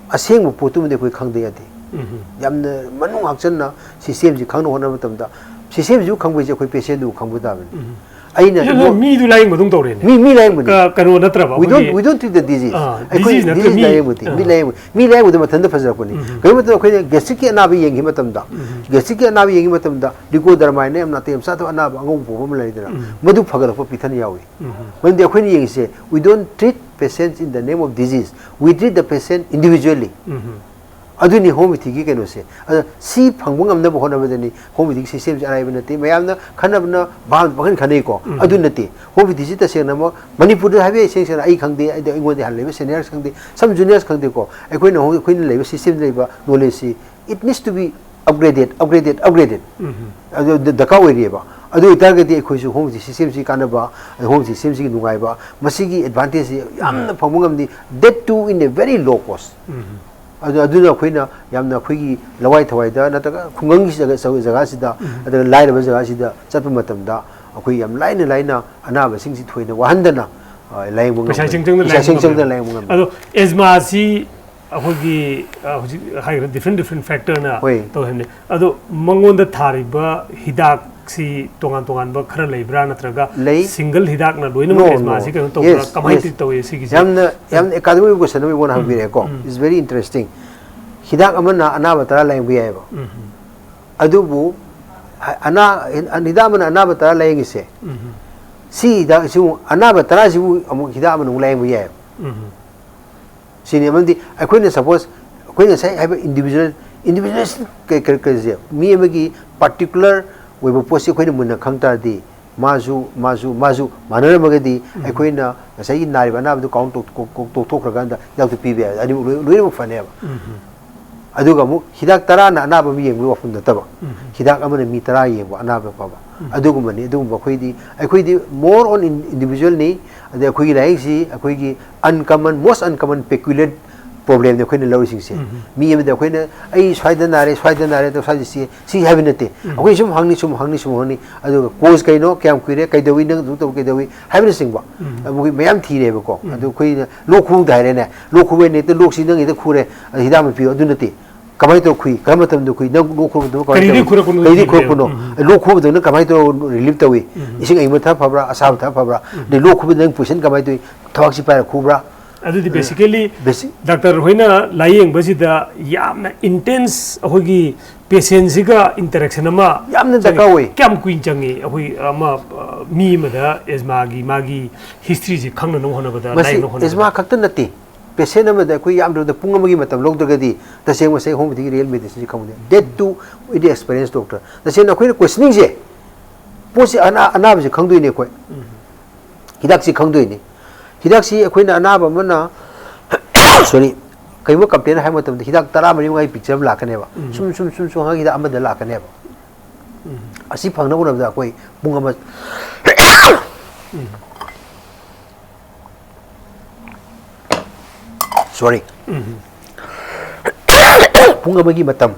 ꯑꯁꯦꯡꯕ ꯄꯣꯠꯇꯨꯃꯗꯤ ꯑꯩꯈꯣꯏ ꯈꯪꯗ ꯌꯥꯗꯦ꯫ ꯎꯝ ꯌꯥꯝꯅ ꯃꯅꯨꯡ ꯍꯥꯛꯆꯟꯅ ꯁꯤꯁꯇꯦꯝꯁꯤ ꯈꯪꯅ ꯍꯣꯠꯅꯕ ꯃꯇꯝꯗ, ꯁꯤꯁꯇꯦꯝꯁꯤꯕꯨ ꯈꯪꯕꯩꯁꯦ ꯑꯩꯈꯣꯏ ꯄꯦꯁꯦꯟꯗꯨꯕꯨ ꯈꯪꯕ ꯇꯥꯕꯅꯤ꯫ ꯎꯝ ꯑꯩꯅ ꯁꯤꯗ ꯃꯤꯗꯨ ꯂꯥꯏꯌꯦꯡꯕꯗꯧ ꯇꯧꯔꯦꯅꯦ꯫ ꯃꯤ ꯃꯤ ꯂꯥꯏꯌꯦꯡꯕꯅꯤ꯫ ꯀ- ꯀꯩꯅꯣ ꯅꯠꯇ꯭ꯔꯕ We don't, ꯑꯩꯈꯣꯏꯒꯤ we don't treat the disease. ꯑꯥ, ꯑꯩꯈꯣꯏ disease ꯅꯠꯇ꯭ꯔꯦ, disease ꯃꯤ, ꯂꯥꯏꯌꯦꯡꯕꯗꯤ, ꯑꯥ꯫ ꯃꯤ ꯂꯥꯏꯌꯦꯡꯕ, ꯃꯤ ꯂꯥꯏꯌꯦꯡꯕꯗ ꯃꯊꯟꯇ ꯐꯖꯔꯛꯄꯅꯤ꯫ ꯎꯝ꯫ ꯀꯔꯤꯒꯨꯝꯕ ꯃꯇꯝꯗ ꯑꯩꯈꯣꯏꯅ gastric ꯀꯤ ꯑꯅꯥꯕ ꯌꯦꯡꯈꯤꯕ ꯃꯇꯝꯗ, ꯎꯝ꯫ gastric ꯀꯤ ꯑꯅꯥꯕ ꯌꯦꯡꯈꯤꯕ ꯃꯇꯝꯗ ꯂꯤꯀꯣꯗꯔꯃꯥꯏꯟ ꯌꯥꯝ ꯅꯥꯇꯩ ꯌꯥꯝ ꯆꯥꯗꯕ ꯑꯅꯥꯕ ꯑꯉꯧꯕ ꯄꯣꯛꯄ ꯑꯃ ꯂꯩꯗꯅ, ꯎꯝ꯫ ꯃꯗꯨ ꯐꯒꯠꯂꯛꯄ ꯄꯤꯊꯅ ꯌꯥꯎꯏ꯫ ꯎꯝ꯫ ꯃꯔꯝꯗꯤ ꯑꯩꯈꯣꯏꯅ ꯌꯦꯡꯉꯤꯁꯦ, we don't treat patients in the name of disease, we treat the patient individually. ꯎꯝ꯫ ꯑꯗꯨꯅꯤ ꯍꯣꯃꯤꯑꯣꯄꯦꯊꯤꯒꯤ ꯀꯩꯅꯣꯁꯦ꯫ ꯑꯗ ꯁꯤ ꯐꯪꯕ ꯉꯝꯅꯕ ꯍꯣꯠꯅꯕꯗꯅꯤ ꯍꯣꯃꯤꯑꯣꯄꯦꯊꯤꯒꯤ ꯁꯤꯁꯇꯦꯝꯁꯦ ꯑꯔꯥꯏꯕ ꯅꯠꯇꯦ꯫ ꯃꯌꯥꯝꯅ ꯈꯟꯅꯕꯅ ꯚꯥꯕ ꯄꯪꯈꯟ ꯈꯟꯅꯩꯀꯣ꯫ ꯎꯝ꯫ ꯑꯗꯨ ꯅꯠꯇꯦ꯫ ꯍꯣꯃꯤꯑꯣꯄꯦꯊꯤꯁꯤ ꯇꯁꯦꯡꯅꯃꯛ ꯃꯅꯤꯄꯨꯔꯗ ꯍꯥꯏꯕ ꯌꯥꯏ, ꯏꯁꯦꯡ ꯁꯦꯡꯅ ꯑꯩ ꯈꯪꯗꯦ, ꯑꯩꯗꯤ ꯑꯩꯉꯣꯟꯗ ꯍꯥꯟꯅ ꯂꯩꯕ ꯁꯦꯅꯤꯌꯔꯁ ꯈꯪꯗꯦ, ꯁꯝ ꯖꯨꯅꯤꯌꯔꯁ ꯈꯪꯗꯦꯀꯣ꯫ ꯑꯩꯈꯣꯏꯅ ꯍꯧ-, ꯑꯩꯈꯣꯏꯅ ꯂꯩꯕ ꯁꯤꯁꯇꯦꯝꯗ ꯂꯩꯕ ꯅꯣꯂꯦꯖꯁꯤ, it needs to be upgraded, upgraded, upgraded꯫ ꯎꯝ꯫ ꯑꯗꯨ ꯗ-, ꯗꯔꯀꯥꯔ ꯑꯣꯏꯔꯤꯑꯕ꯫ ꯑꯗꯨ ꯑꯣꯏꯇꯥꯔꯒꯗꯤ ꯑꯩꯈꯣꯏꯁꯨ ꯍꯣꯃꯤꯑꯣꯄꯦꯊꯤ ꯁꯤꯁꯇꯦꯝꯁꯤ ꯀꯥꯟꯅꯕ, ꯑꯗ ꯍꯣꯃꯤꯑꯣꯄꯦꯊꯤ ꯁꯤꯁꯇꯦꯝꯁꯤꯒꯤ ꯅꯨꯡꯉꯥꯏꯕ, ꯃꯁꯤꯒꯤ ꯑꯦꯗꯚꯥꯟꯇꯦꯖꯁꯤ ꯌꯥꯝꯅ ꯐꯪꯕ ꯉꯝꯅꯤ, that too in a very low cost꯫ ꯎꯝ꯫ ꯑꯗꯨ, ꯑꯗꯨꯅ ꯑꯩꯈꯣꯏꯅ ꯌꯥꯝꯅ ꯑꯩꯈꯣꯏꯒꯤ ꯂꯋꯥꯏ ꯊꯋꯥꯏꯗ ꯅꯠꯇ꯭ꯔꯒ ꯈꯨꯡꯒꯪꯒꯤ ꯖꯒ-, ꯖꯒ-, ꯖꯒꯥꯁꯤꯗ, ꯎꯝ꯫ ꯅꯠꯇ꯭ꯔꯒ ꯂꯥꯏꯔꯕ ꯖꯒꯥꯁꯤꯗ ꯆꯠꯄ ꯃꯇꯝꯗ ꯑꯩꯈꯣꯏ ꯌꯥꯝ ꯂꯥꯏꯅ ꯂꯥꯏꯅ ꯑꯅꯥꯕꯁꯤꯡꯁꯤ ꯊꯣꯏꯅ ꯋꯥꯍꯟꯗꯅ, ꯑ, ꯂꯥꯌꯦꯡꯕ ꯄꯩꯁꯥ ꯉꯝꯒꯅꯤ꯫ ꯆꯪ ꯆꯪꯅ ꯄꯩꯁꯥ ꯂꯥꯌꯦꯡꯕ ꯆꯪ ꯆꯪꯅ ꯉꯝꯒꯅꯤ꯫ ꯂꯥꯌꯦꯡꯕ ꯉꯝꯒꯅꯤ꯫ ꯑꯗꯣ ꯑꯦꯖꯃꯥꯁꯤ ꯑꯩꯈꯣꯏꯒꯤ, ꯑ, ꯍꯧꯖꯤꯛ ꯍꯥꯏꯈ꯭ꯔ different different factor ꯅ ꯍꯣꯏ꯫ ꯇꯧꯍꯟꯕꯅꯤ꯫ ꯑꯗꯣ ꯃꯉꯣꯟꯗ ꯊꯥꯔꯤꯕ ꯍꯤꯗꯥꯛꯁꯤ ꯇꯣꯉꯥꯟ ꯇꯣꯉꯥꯟꯕ ꯈꯔ ꯂꯩꯕ꯭ꯔꯥ, ꯅꯠꯇ꯭ꯔꯒ ꯂꯩ꯫ Single ꯍꯤꯗꯥꯛꯅ ꯂꯣꯏꯅꯃꯛ No, ꯑꯦꯖꯃꯥꯁꯤ no. ꯀꯩꯅꯣ ꯇꯧꯕ꯭ꯔꯥ? Yes, ꯀꯃꯥꯏꯅ yes. ꯇꯧꯏ ꯁꯤꯒꯤꯁꯦ? ꯌꯥꯝꯅ, ꯌꯥꯝꯅ academic question ꯑꯃ ꯏꯕꯣꯅ ꯎꯝ, ꯍꯪꯕꯤꯔꯛꯑꯦꯀꯣ꯫ ꯎꯝ꯫ It's very interesting. ꯍꯤꯗꯥꯛ ꯑꯃꯅ ꯑꯅꯥꯕ ꯇꯔꯥ ꯂꯥꯌꯦꯡꯕ ꯌꯥꯏꯑꯕ꯫ ꯎꯝ, ꯑꯗꯨꯕꯨ ꯑ-, ꯑꯅꯥ-, ꯍꯤꯗꯥꯛ ꯑꯃꯅ ꯑꯅꯥꯕ ꯇꯔꯥ ꯂꯥꯌꯦꯡꯉꯤꯁꯦ, ꯎꯝ, ꯁꯤ ꯍꯤꯗꯥꯛꯁꯤꯕꯨ, ꯑꯅꯥꯕ ꯇꯔꯥꯁꯤꯕꯨ ꯑꯃꯨꯛ ꯍꯤꯗꯥꯛ ꯑꯃꯅ ꯑꯃꯨꯛ ꯂꯥꯌꯦꯡꯕ ꯌꯥꯏꯑꯕ꯫ ꯎꯝ, ꯁꯤꯅꯤ꯫ ꯑꯃꯗꯤ ꯑꯩꯈꯣꯏꯅ ꯁꯄꯣꯁ ꯑꯩꯈꯣꯏꯅ ꯉꯁꯥꯏ ꯍꯥꯏꯕ ꯏꯟꯗꯤꯕꯤꯖꯨꯋꯦꯜ ꯏꯟꯗꯤꯕꯤꯖꯨꯋꯦꯜ ꯀꯩꯁꯦ ꯃꯤ ꯑꯃꯒꯤ ꯄꯥꯔꯇꯤꯀꯨꯂꯔ ꯑꯣꯏꯕ ꯄꯣꯠꯁꯤ ꯑꯩꯈꯣꯏꯅ ꯃꯨꯟꯅ ꯈꯪ ꯇꯥꯔꯗꯤ ꯃꯥꯁꯨ ꯃꯥꯁꯨ ꯃꯥꯁꯨ ꯃꯥꯟꯅꯔꯝꯃꯒꯗꯤ ꯑꯩꯈꯣꯏꯅ ꯉꯁꯥꯏꯒꯤ ꯅꯥꯔꯤꯕ ꯑꯅꯥꯕꯗꯨ ꯀꯥꯎꯟ ꯇꯧꯊꯣꯛꯈ꯭ꯔꯀꯥꯟꯗ ꯍꯤꯗꯥꯛꯇꯨ ꯄꯤꯕ ꯌꯥꯏ꯫ ꯑꯅꯤꯃꯛ ꯂꯣꯏ- ꯂꯣꯏꯅꯃꯛ ꯐꯅꯦꯕ꯫ ꯑꯗꯨꯒ ꯑꯃꯨꯛ ꯍꯤꯗꯥꯛ ꯇꯔꯥꯅ ꯑꯅꯥꯕ ꯑꯃ ꯌꯦꯡꯕꯒꯤ ꯋꯥꯐꯝ ꯅꯠꯇꯕ, ꯍꯤꯗꯥꯛ ꯑꯃꯅ ꯃꯤ ꯇꯔꯥ ꯌꯦꯡꯕ ꯑꯅꯥꯕ ꯐꯕ꯫ ꯑꯗꯨꯒꯨꯝꯕꯅꯤ꯫ ꯑꯗꯨꯒꯨꯝꯕ ꯑꯩꯈꯣꯏꯗꯤ ꯑꯩꯈꯣꯏꯗꯤ ꯃꯣꯔ ꯑꯣꯟ ꯏꯟꯗꯤꯕꯤꯖꯨꯋꯦꯜꯅꯤ꯫ ꯑꯗꯩ ꯑꯩꯈꯣꯏꯒꯤ ꯂꯥꯏꯌꯦꯡꯁꯤ ꯑꯩꯈꯣꯏꯒꯤ ꯑꯟꯀꯃꯟ ꯃꯣꯁ ꯑꯟꯀꯃꯟ ꯄꯦꯀ꯭ꯌꯨꯂꯔ ꯄ꯭ꯔꯣꯕ꯭ꯂꯦꯝꯅꯤ ꯑꯩꯈꯣꯏꯅ ꯂꯧꯔꯤꯁꯤꯡꯁꯦ꯫ ꯃꯤ ꯑꯃꯗ ꯑꯩꯈꯣꯏꯅ ꯑꯩ ꯁ꯭ꯋꯥꯏꯗ ꯅꯥꯔꯦ, ꯁ꯭ꯋꯥꯏꯗ ꯅꯥꯔꯦ, ꯑꯗꯣ ꯁ꯭ꯋꯥꯏꯗ ꯁꯤ ꯁꯤ ꯍꯥꯏꯕ ꯅꯠꯇꯦ꯫ ꯑꯩꯈꯣꯏ ꯁꯨꯝ ꯍꯪꯅꯤ, ꯁꯨꯝ ꯍꯪꯅꯤ, ꯁꯨꯝ ꯍꯪꯅꯤ꯫ ꯑꯗꯨꯒ ꯀꯣꯖ ꯀꯩꯅꯣ, ꯀꯌꯥꯝ ꯀꯨꯏꯔꯦ, ꯀꯩꯗꯧꯏ, ꯅꯪ ꯑꯗꯨꯝ ꯇꯧ ꯀꯩꯗꯧꯏ ꯍꯥꯏꯕꯅꯆꯤꯡꯕ꯫ ꯑꯩꯈꯣꯏ ꯃꯌꯥꯝ ꯊꯤꯔꯦꯕꯀꯣ꯫ ꯑꯗꯨ ꯑꯩꯈꯣꯏꯅ ꯂꯣꯛ ꯈꯨꯕꯗ ꯍꯥꯏꯔꯦꯅꯦ, ꯂꯣꯛ ꯈꯨꯕꯩ ꯅꯠꯇꯦ, ꯂꯣꯛꯁꯤ ꯅꯪ ꯍꯦꯛꯇ ꯈꯨꯔꯦ, ꯑꯗ ꯍꯤꯗꯥꯛ ꯑꯃ ꯄꯤꯌꯨ꯫ ꯑꯗꯨ ꯅꯠꯇꯦ꯫ ꯀꯃꯥꯏꯅ ꯇꯧꯔ ꯈꯨꯏ, ꯀꯔꯝꯕ ꯃꯇꯝꯗ ꯈꯨꯏ, ꯅꯪ ꯂꯣꯛ ꯈꯨꯕ ꯃꯇꯝꯗ ꯀꯃꯥꯏꯅ ꯀꯔꯤꯗꯒꯤ ꯇꯧꯔꯤ? ꯈꯨꯔꯛꯄꯅꯣ ꯀꯔꯤꯗꯒꯤ ꯊꯤꯕꯅꯦꯕ꯫ ꯈꯨꯔꯛꯄꯅꯣ? ꯂꯣꯛ ꯈꯨꯕꯗ ꯅꯪ ꯀꯃꯥꯏꯅ ꯇꯧꯔ ꯔꯤꯂꯤꯐ ꯇꯧꯏ? ꯏꯁꯤꯡ ꯑꯏꯪꯕ ꯊꯛ ꯐꯕ꯭ꯔꯥ, ꯑꯁꯥꯕ ꯊꯛ ꯐꯕ꯭ꯔꯥ? ꯑꯗꯩ ꯂꯣꯛ ꯈꯨꯕꯗ ꯅꯪ ꯄꯣꯏꯖꯟ ꯀꯃꯥꯏꯅ ꯇꯧꯏ? ꯊꯕꯥꯛꯁꯤ ꯄꯥꯏꯔ ꯈꯨꯕ꯭ꯔꯥ? ꯑꯗꯨꯗꯤ basically ꯕꯦꯁꯤꯛ ꯗꯥꯛꯇꯔ ꯍꯣꯏꯅ ꯂꯥꯏꯌꯦꯡꯕꯁꯤꯗ ꯌꯥꯝꯅ ꯏꯟꯇꯦꯟꯁ ꯑꯩꯈꯣꯏꯒꯤ ꯄꯦꯁꯦꯟꯁꯤꯒ ꯏꯟꯇꯔꯦꯛꯁꯟ ꯑꯃ ꯌꯥꯝꯅ ꯆꯪꯉꯤ꯫ ꯗꯔꯀꯥꯔ ꯑꯣꯏ꯫ ꯀꯌꯥꯝ ꯀꯨꯏꯅ ꯆꯪꯉꯤ? ꯑꯩꯈꯣꯏ ꯑꯃ, ꯑ, ꯃꯤ ꯑꯃꯗ ꯑꯦꯖꯃꯥꯒꯤ ꯃꯥꯒꯤ ꯍꯤꯁꯇ꯭ꯔꯤꯁꯤ ꯈꯪꯅꯅꯕ ꯍꯣꯠꯅꯕꯗ, ꯃꯁꯤ ꯂꯥꯏꯌꯦꯡꯅꯕ ꯍꯣꯠꯅꯕꯗ ꯑꯦꯖꯃꯥ ꯈꯛꯇ ꯅꯠꯇꯦ, ꯄꯦꯁꯦꯟ ꯑꯃꯗ ꯑꯩꯈꯣꯏ ꯌꯥꯝꯗ꯭ꯔꯕꯗ ꯄꯨꯡ ꯑꯃꯒꯤ ꯃꯇꯝ ꯂꯧꯗ꯭ꯔꯒꯗꯤ ꯇꯁꯦꯡ ꯃꯁꯦꯡ ꯍꯣꯃꯤꯌꯣꯄꯦꯊꯤꯒꯤ ꯔꯤꯌꯦꯜ ꯃꯦꯗꯤꯁꯤꯟꯁꯤ ꯈꯪꯕ ꯅꯠꯇꯦ꯫ That too, it is experienced doctor꯫ ꯇꯁꯦꯡꯅ ꯑꯩꯈꯣꯏꯅ ꯀꯣꯏꯁꯅꯤꯡꯁꯦ, ꯄꯣꯠꯁꯤ ꯑꯅꯥ-, ꯑꯅꯥꯕꯁꯤ ꯈꯪꯗꯣꯏꯅꯦ ꯑꯩꯈꯣꯏ꯫ ꯍꯤꯗꯥꯛꯁꯤ ꯈꯪꯗꯣꯏꯅꯤ꯫ ꯍꯤꯗꯥꯛꯁꯤ ꯑꯩꯈꯣꯏꯅ ꯑꯅꯥꯕ ꯑꯃꯅ, sorry, ꯀꯩꯒꯨꯝꯕ ꯀꯝꯄ꯭ꯂꯦꯟ ꯍꯥꯏꯕ ꯃꯇꯝꯗ ꯍꯤꯗꯥꯛ ꯇꯔꯥ ꯃꯔꯤ ꯃꯉꯥꯒꯤ ꯄꯤꯛꯆꯔ ꯑꯃ ꯂꯥꯛꯀꯅꯦꯕ꯫ ꯁꯨꯝ, ꯁꯨꯝ, ꯁꯨꯝ, ꯁꯨꯝ ꯍꯪꯉꯒ ꯍꯤꯗꯥꯛ ꯑꯃꯗ ꯂꯥꯛꯀꯅꯦꯕ꯫ ꯑꯁꯤ ꯐꯪꯅꯕ ꯍꯣꯠꯅꯕꯗ ꯑꯩꯈꯣꯏ ꯄꯨꯡ ꯑꯃ, sorry, ꯄꯨꯡ ꯑꯃꯒꯤ ꯃꯇꯝ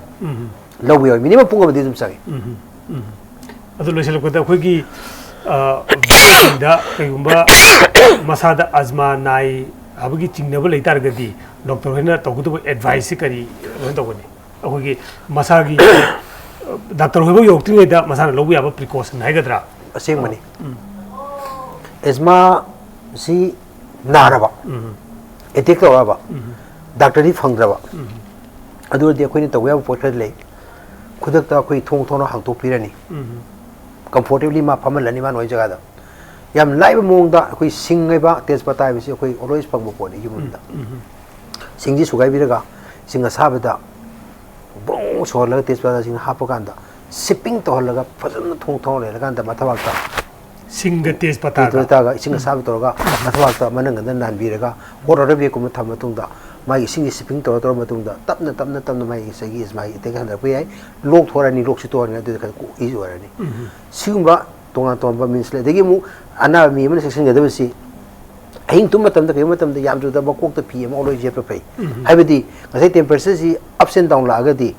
ꯂꯧꯕ ꯌꯥꯎꯏ꯫ ꯃꯤꯅꯤꯃꯝ ꯄꯨꯡ ꯑꯃꯗꯤ ꯑꯗꯨꯝ ꯆꯪꯉꯤ꯫ ꯑꯗꯨ ꯂꯣꯏꯁꯤꯜꯂꯛꯄꯗ ꯑꯩꯈꯣꯏꯒꯤ, ꯑ, ꯚꯤꯌꯨꯁꯤꯡꯗ ꯀꯩꯒꯨꯝꯕ ꯃꯁꯥꯗ ꯑꯖꯃꯥ ꯅꯥꯏ ꯍꯥꯏꯕꯒꯤ ꯆꯤꯡꯅꯕ ꯂꯩ ꯇꯥꯔꯒꯗꯤ ꯗꯣꯛꯇꯔ ꯍꯣꯏꯅ ꯇꯧꯒꯗꯕ ꯑꯦꯗꯚꯥꯏꯁꯁꯤ ꯀꯔꯤ ꯀꯩꯅꯣ ꯇꯧꯒꯅꯤ? ꯑꯩꯈꯣꯏꯒꯤ ꯃꯁꯥꯒꯤ, ꯑ, ꯗꯥꯛꯇꯔ ꯍꯣꯏꯐꯥꯎ ꯌꯧꯔꯛꯇ꯭ꯔꯤꯉꯩꯗ ꯃꯁꯥꯅ ꯂꯧꯕ ꯌꯥꯕ ꯄ꯭ꯔꯤꯀꯣꯁꯟ ꯍꯥꯏꯒꯗ꯭ꯔꯥ? ꯑꯁꯦꯡꯕꯅꯤ꯫ ꯑꯦꯖꯃꯥꯁꯤ ꯅꯥꯔꯕ, ꯑꯦꯇꯦꯛ ꯇꯧꯔꯛꯑꯕ, ꯗꯥꯛꯇꯔꯗꯤ ꯐꯪꯗ꯭ꯔꯕ, ꯑꯗꯨ ꯑꯣꯏꯔꯗꯤ ꯑꯩꯈꯣꯏꯅ ꯇꯧꯕ ꯌꯥꯕ ꯄꯣꯠ ꯈꯔ ꯂꯩ꯫ ꯈꯨꯗꯛꯇ ꯑꯩꯈꯣꯏ ꯊꯣꯡ ꯊꯣꯡꯅ ꯍꯥꯡꯇꯣꯛꯄꯤꯔꯅꯤ꯫ ꯀꯝꯐꯣꯔꯇꯦꯕꯂꯤ ꯃꯥ ꯐꯝꯍꯜꯂꯅꯤ ꯃꯥꯅ ꯑꯣꯏ ꯖꯒꯥꯗ꯫ ꯌꯥꯝ ꯂꯥꯏꯕ ꯃꯑꯣꯡꯗ ꯑꯩꯈꯣꯏ ꯁꯤꯡ ꯍꯥꯏꯕ, ꯇꯦꯖꯄꯇꯥ ꯍꯥꯏꯕꯁꯤ ꯑꯩꯈꯣꯏ ꯑꯣꯜꯋꯦꯁ ꯐꯪꯕ ꯄꯣꯠꯅꯤ ꯌꯨꯝ ꯑꯃꯗ꯫ ꯁꯤꯡꯁꯤ ꯁꯨꯒꯥꯏꯕꯤꯔꯒ ꯏꯁꯤꯡ ꯑꯁꯥꯕꯗ ꯕ꯭ꯔꯣꯡ ꯁꯧꯍꯜꯂꯒ ꯇꯦꯖꯄꯇꯥꯁꯤꯡ ꯍꯥꯞꯄꯀꯥꯟꯗ ꯁꯤꯞꯄꯤꯡ ꯇꯧꯍꯜꯂꯒ ꯐꯖꯅ ꯊꯣꯡ ꯊꯣꯡ ꯂꯩꯔꯀꯥꯟꯗ ꯃꯊꯕꯥꯛꯇ ꯁꯤꯡꯒ ꯇꯦꯖꯄꯇꯥꯒ꯫ ꯇꯦꯖꯄꯇꯥꯒ ꯏꯁꯤꯡ ꯑꯁꯥꯕ ꯇꯧꯔꯒ ꯃꯊꯕꯥꯛꯇ ꯃꯅꯪꯒꯟꯗ ꯅꯥꯟꯕꯤꯔꯒ ꯀꯣꯔ ꯑꯣꯗꯔ ꯕꯦꯒꯀꯨꯝꯕ ꯊꯝꯃ ꯃꯇꯨꯡꯗ ꯃꯥꯒꯤ ꯏꯁꯤꯡꯒꯤ ꯁꯤꯞꯄꯤꯡ ꯇꯧꯔ ꯇꯧꯔ ꯃꯇꯨꯡꯗ ꯇꯞꯅ ꯇꯞꯅ ꯇꯞꯅ ꯃꯥꯒꯤ ꯉꯁꯥꯏꯒꯤ ꯑꯦꯖꯃꯥꯒꯤ ꯑꯦꯇꯦꯛ ꯍꯟꯊꯔꯛꯄ ꯌꯥꯏ꯫ ꯂꯣꯛ ꯊꯣꯔꯛꯑꯅꯤ, ꯂꯣꯛꯁꯤ ꯇꯣꯛꯑꯅꯤ, ꯑꯗꯨꯗꯤ ꯈꯔ ꯏꯖꯤ ꯑꯣꯏꯔꯅꯤ꯫ ꯁꯤꯒꯨꯝꯕ ꯇꯣꯉꯥꯟ ꯇꯣꯉꯥꯟꯕ ꯃꯤꯟꯁ ꯂꯩ꯫ ꯑꯗꯒꯤ ꯑꯃꯨꯛ ꯑꯅꯥꯕ ꯃꯤ ꯑꯃꯅ ꯆꯦꯛꯁꯤꯟꯒꯗꯕꯁꯤ ꯑꯍꯤꯡ ꯇꯨꯝꯕ ꯃꯇꯝꯗ, ꯀꯩꯒꯨꯝꯕ ꯃꯇꯝꯗ ꯌꯥꯝꯗ꯭ꯔꯕꯗ ꯃꯀꯣꯛꯇ ꯐꯤ ꯑꯃ ꯑꯣꯜꯂꯣꯏ ꯌꯦꯞꯄ ꯐꯩ꯫ ꯍꯥꯏꯕꯗꯤ ꯉꯁꯥꯏ ꯇꯦꯝꯄꯔꯦꯆꯔꯁꯤ ꯑꯞꯁ ꯑꯦꯟ ꯗꯥꯎꯟ ꯂꯥꯛꯑꯒꯗꯤ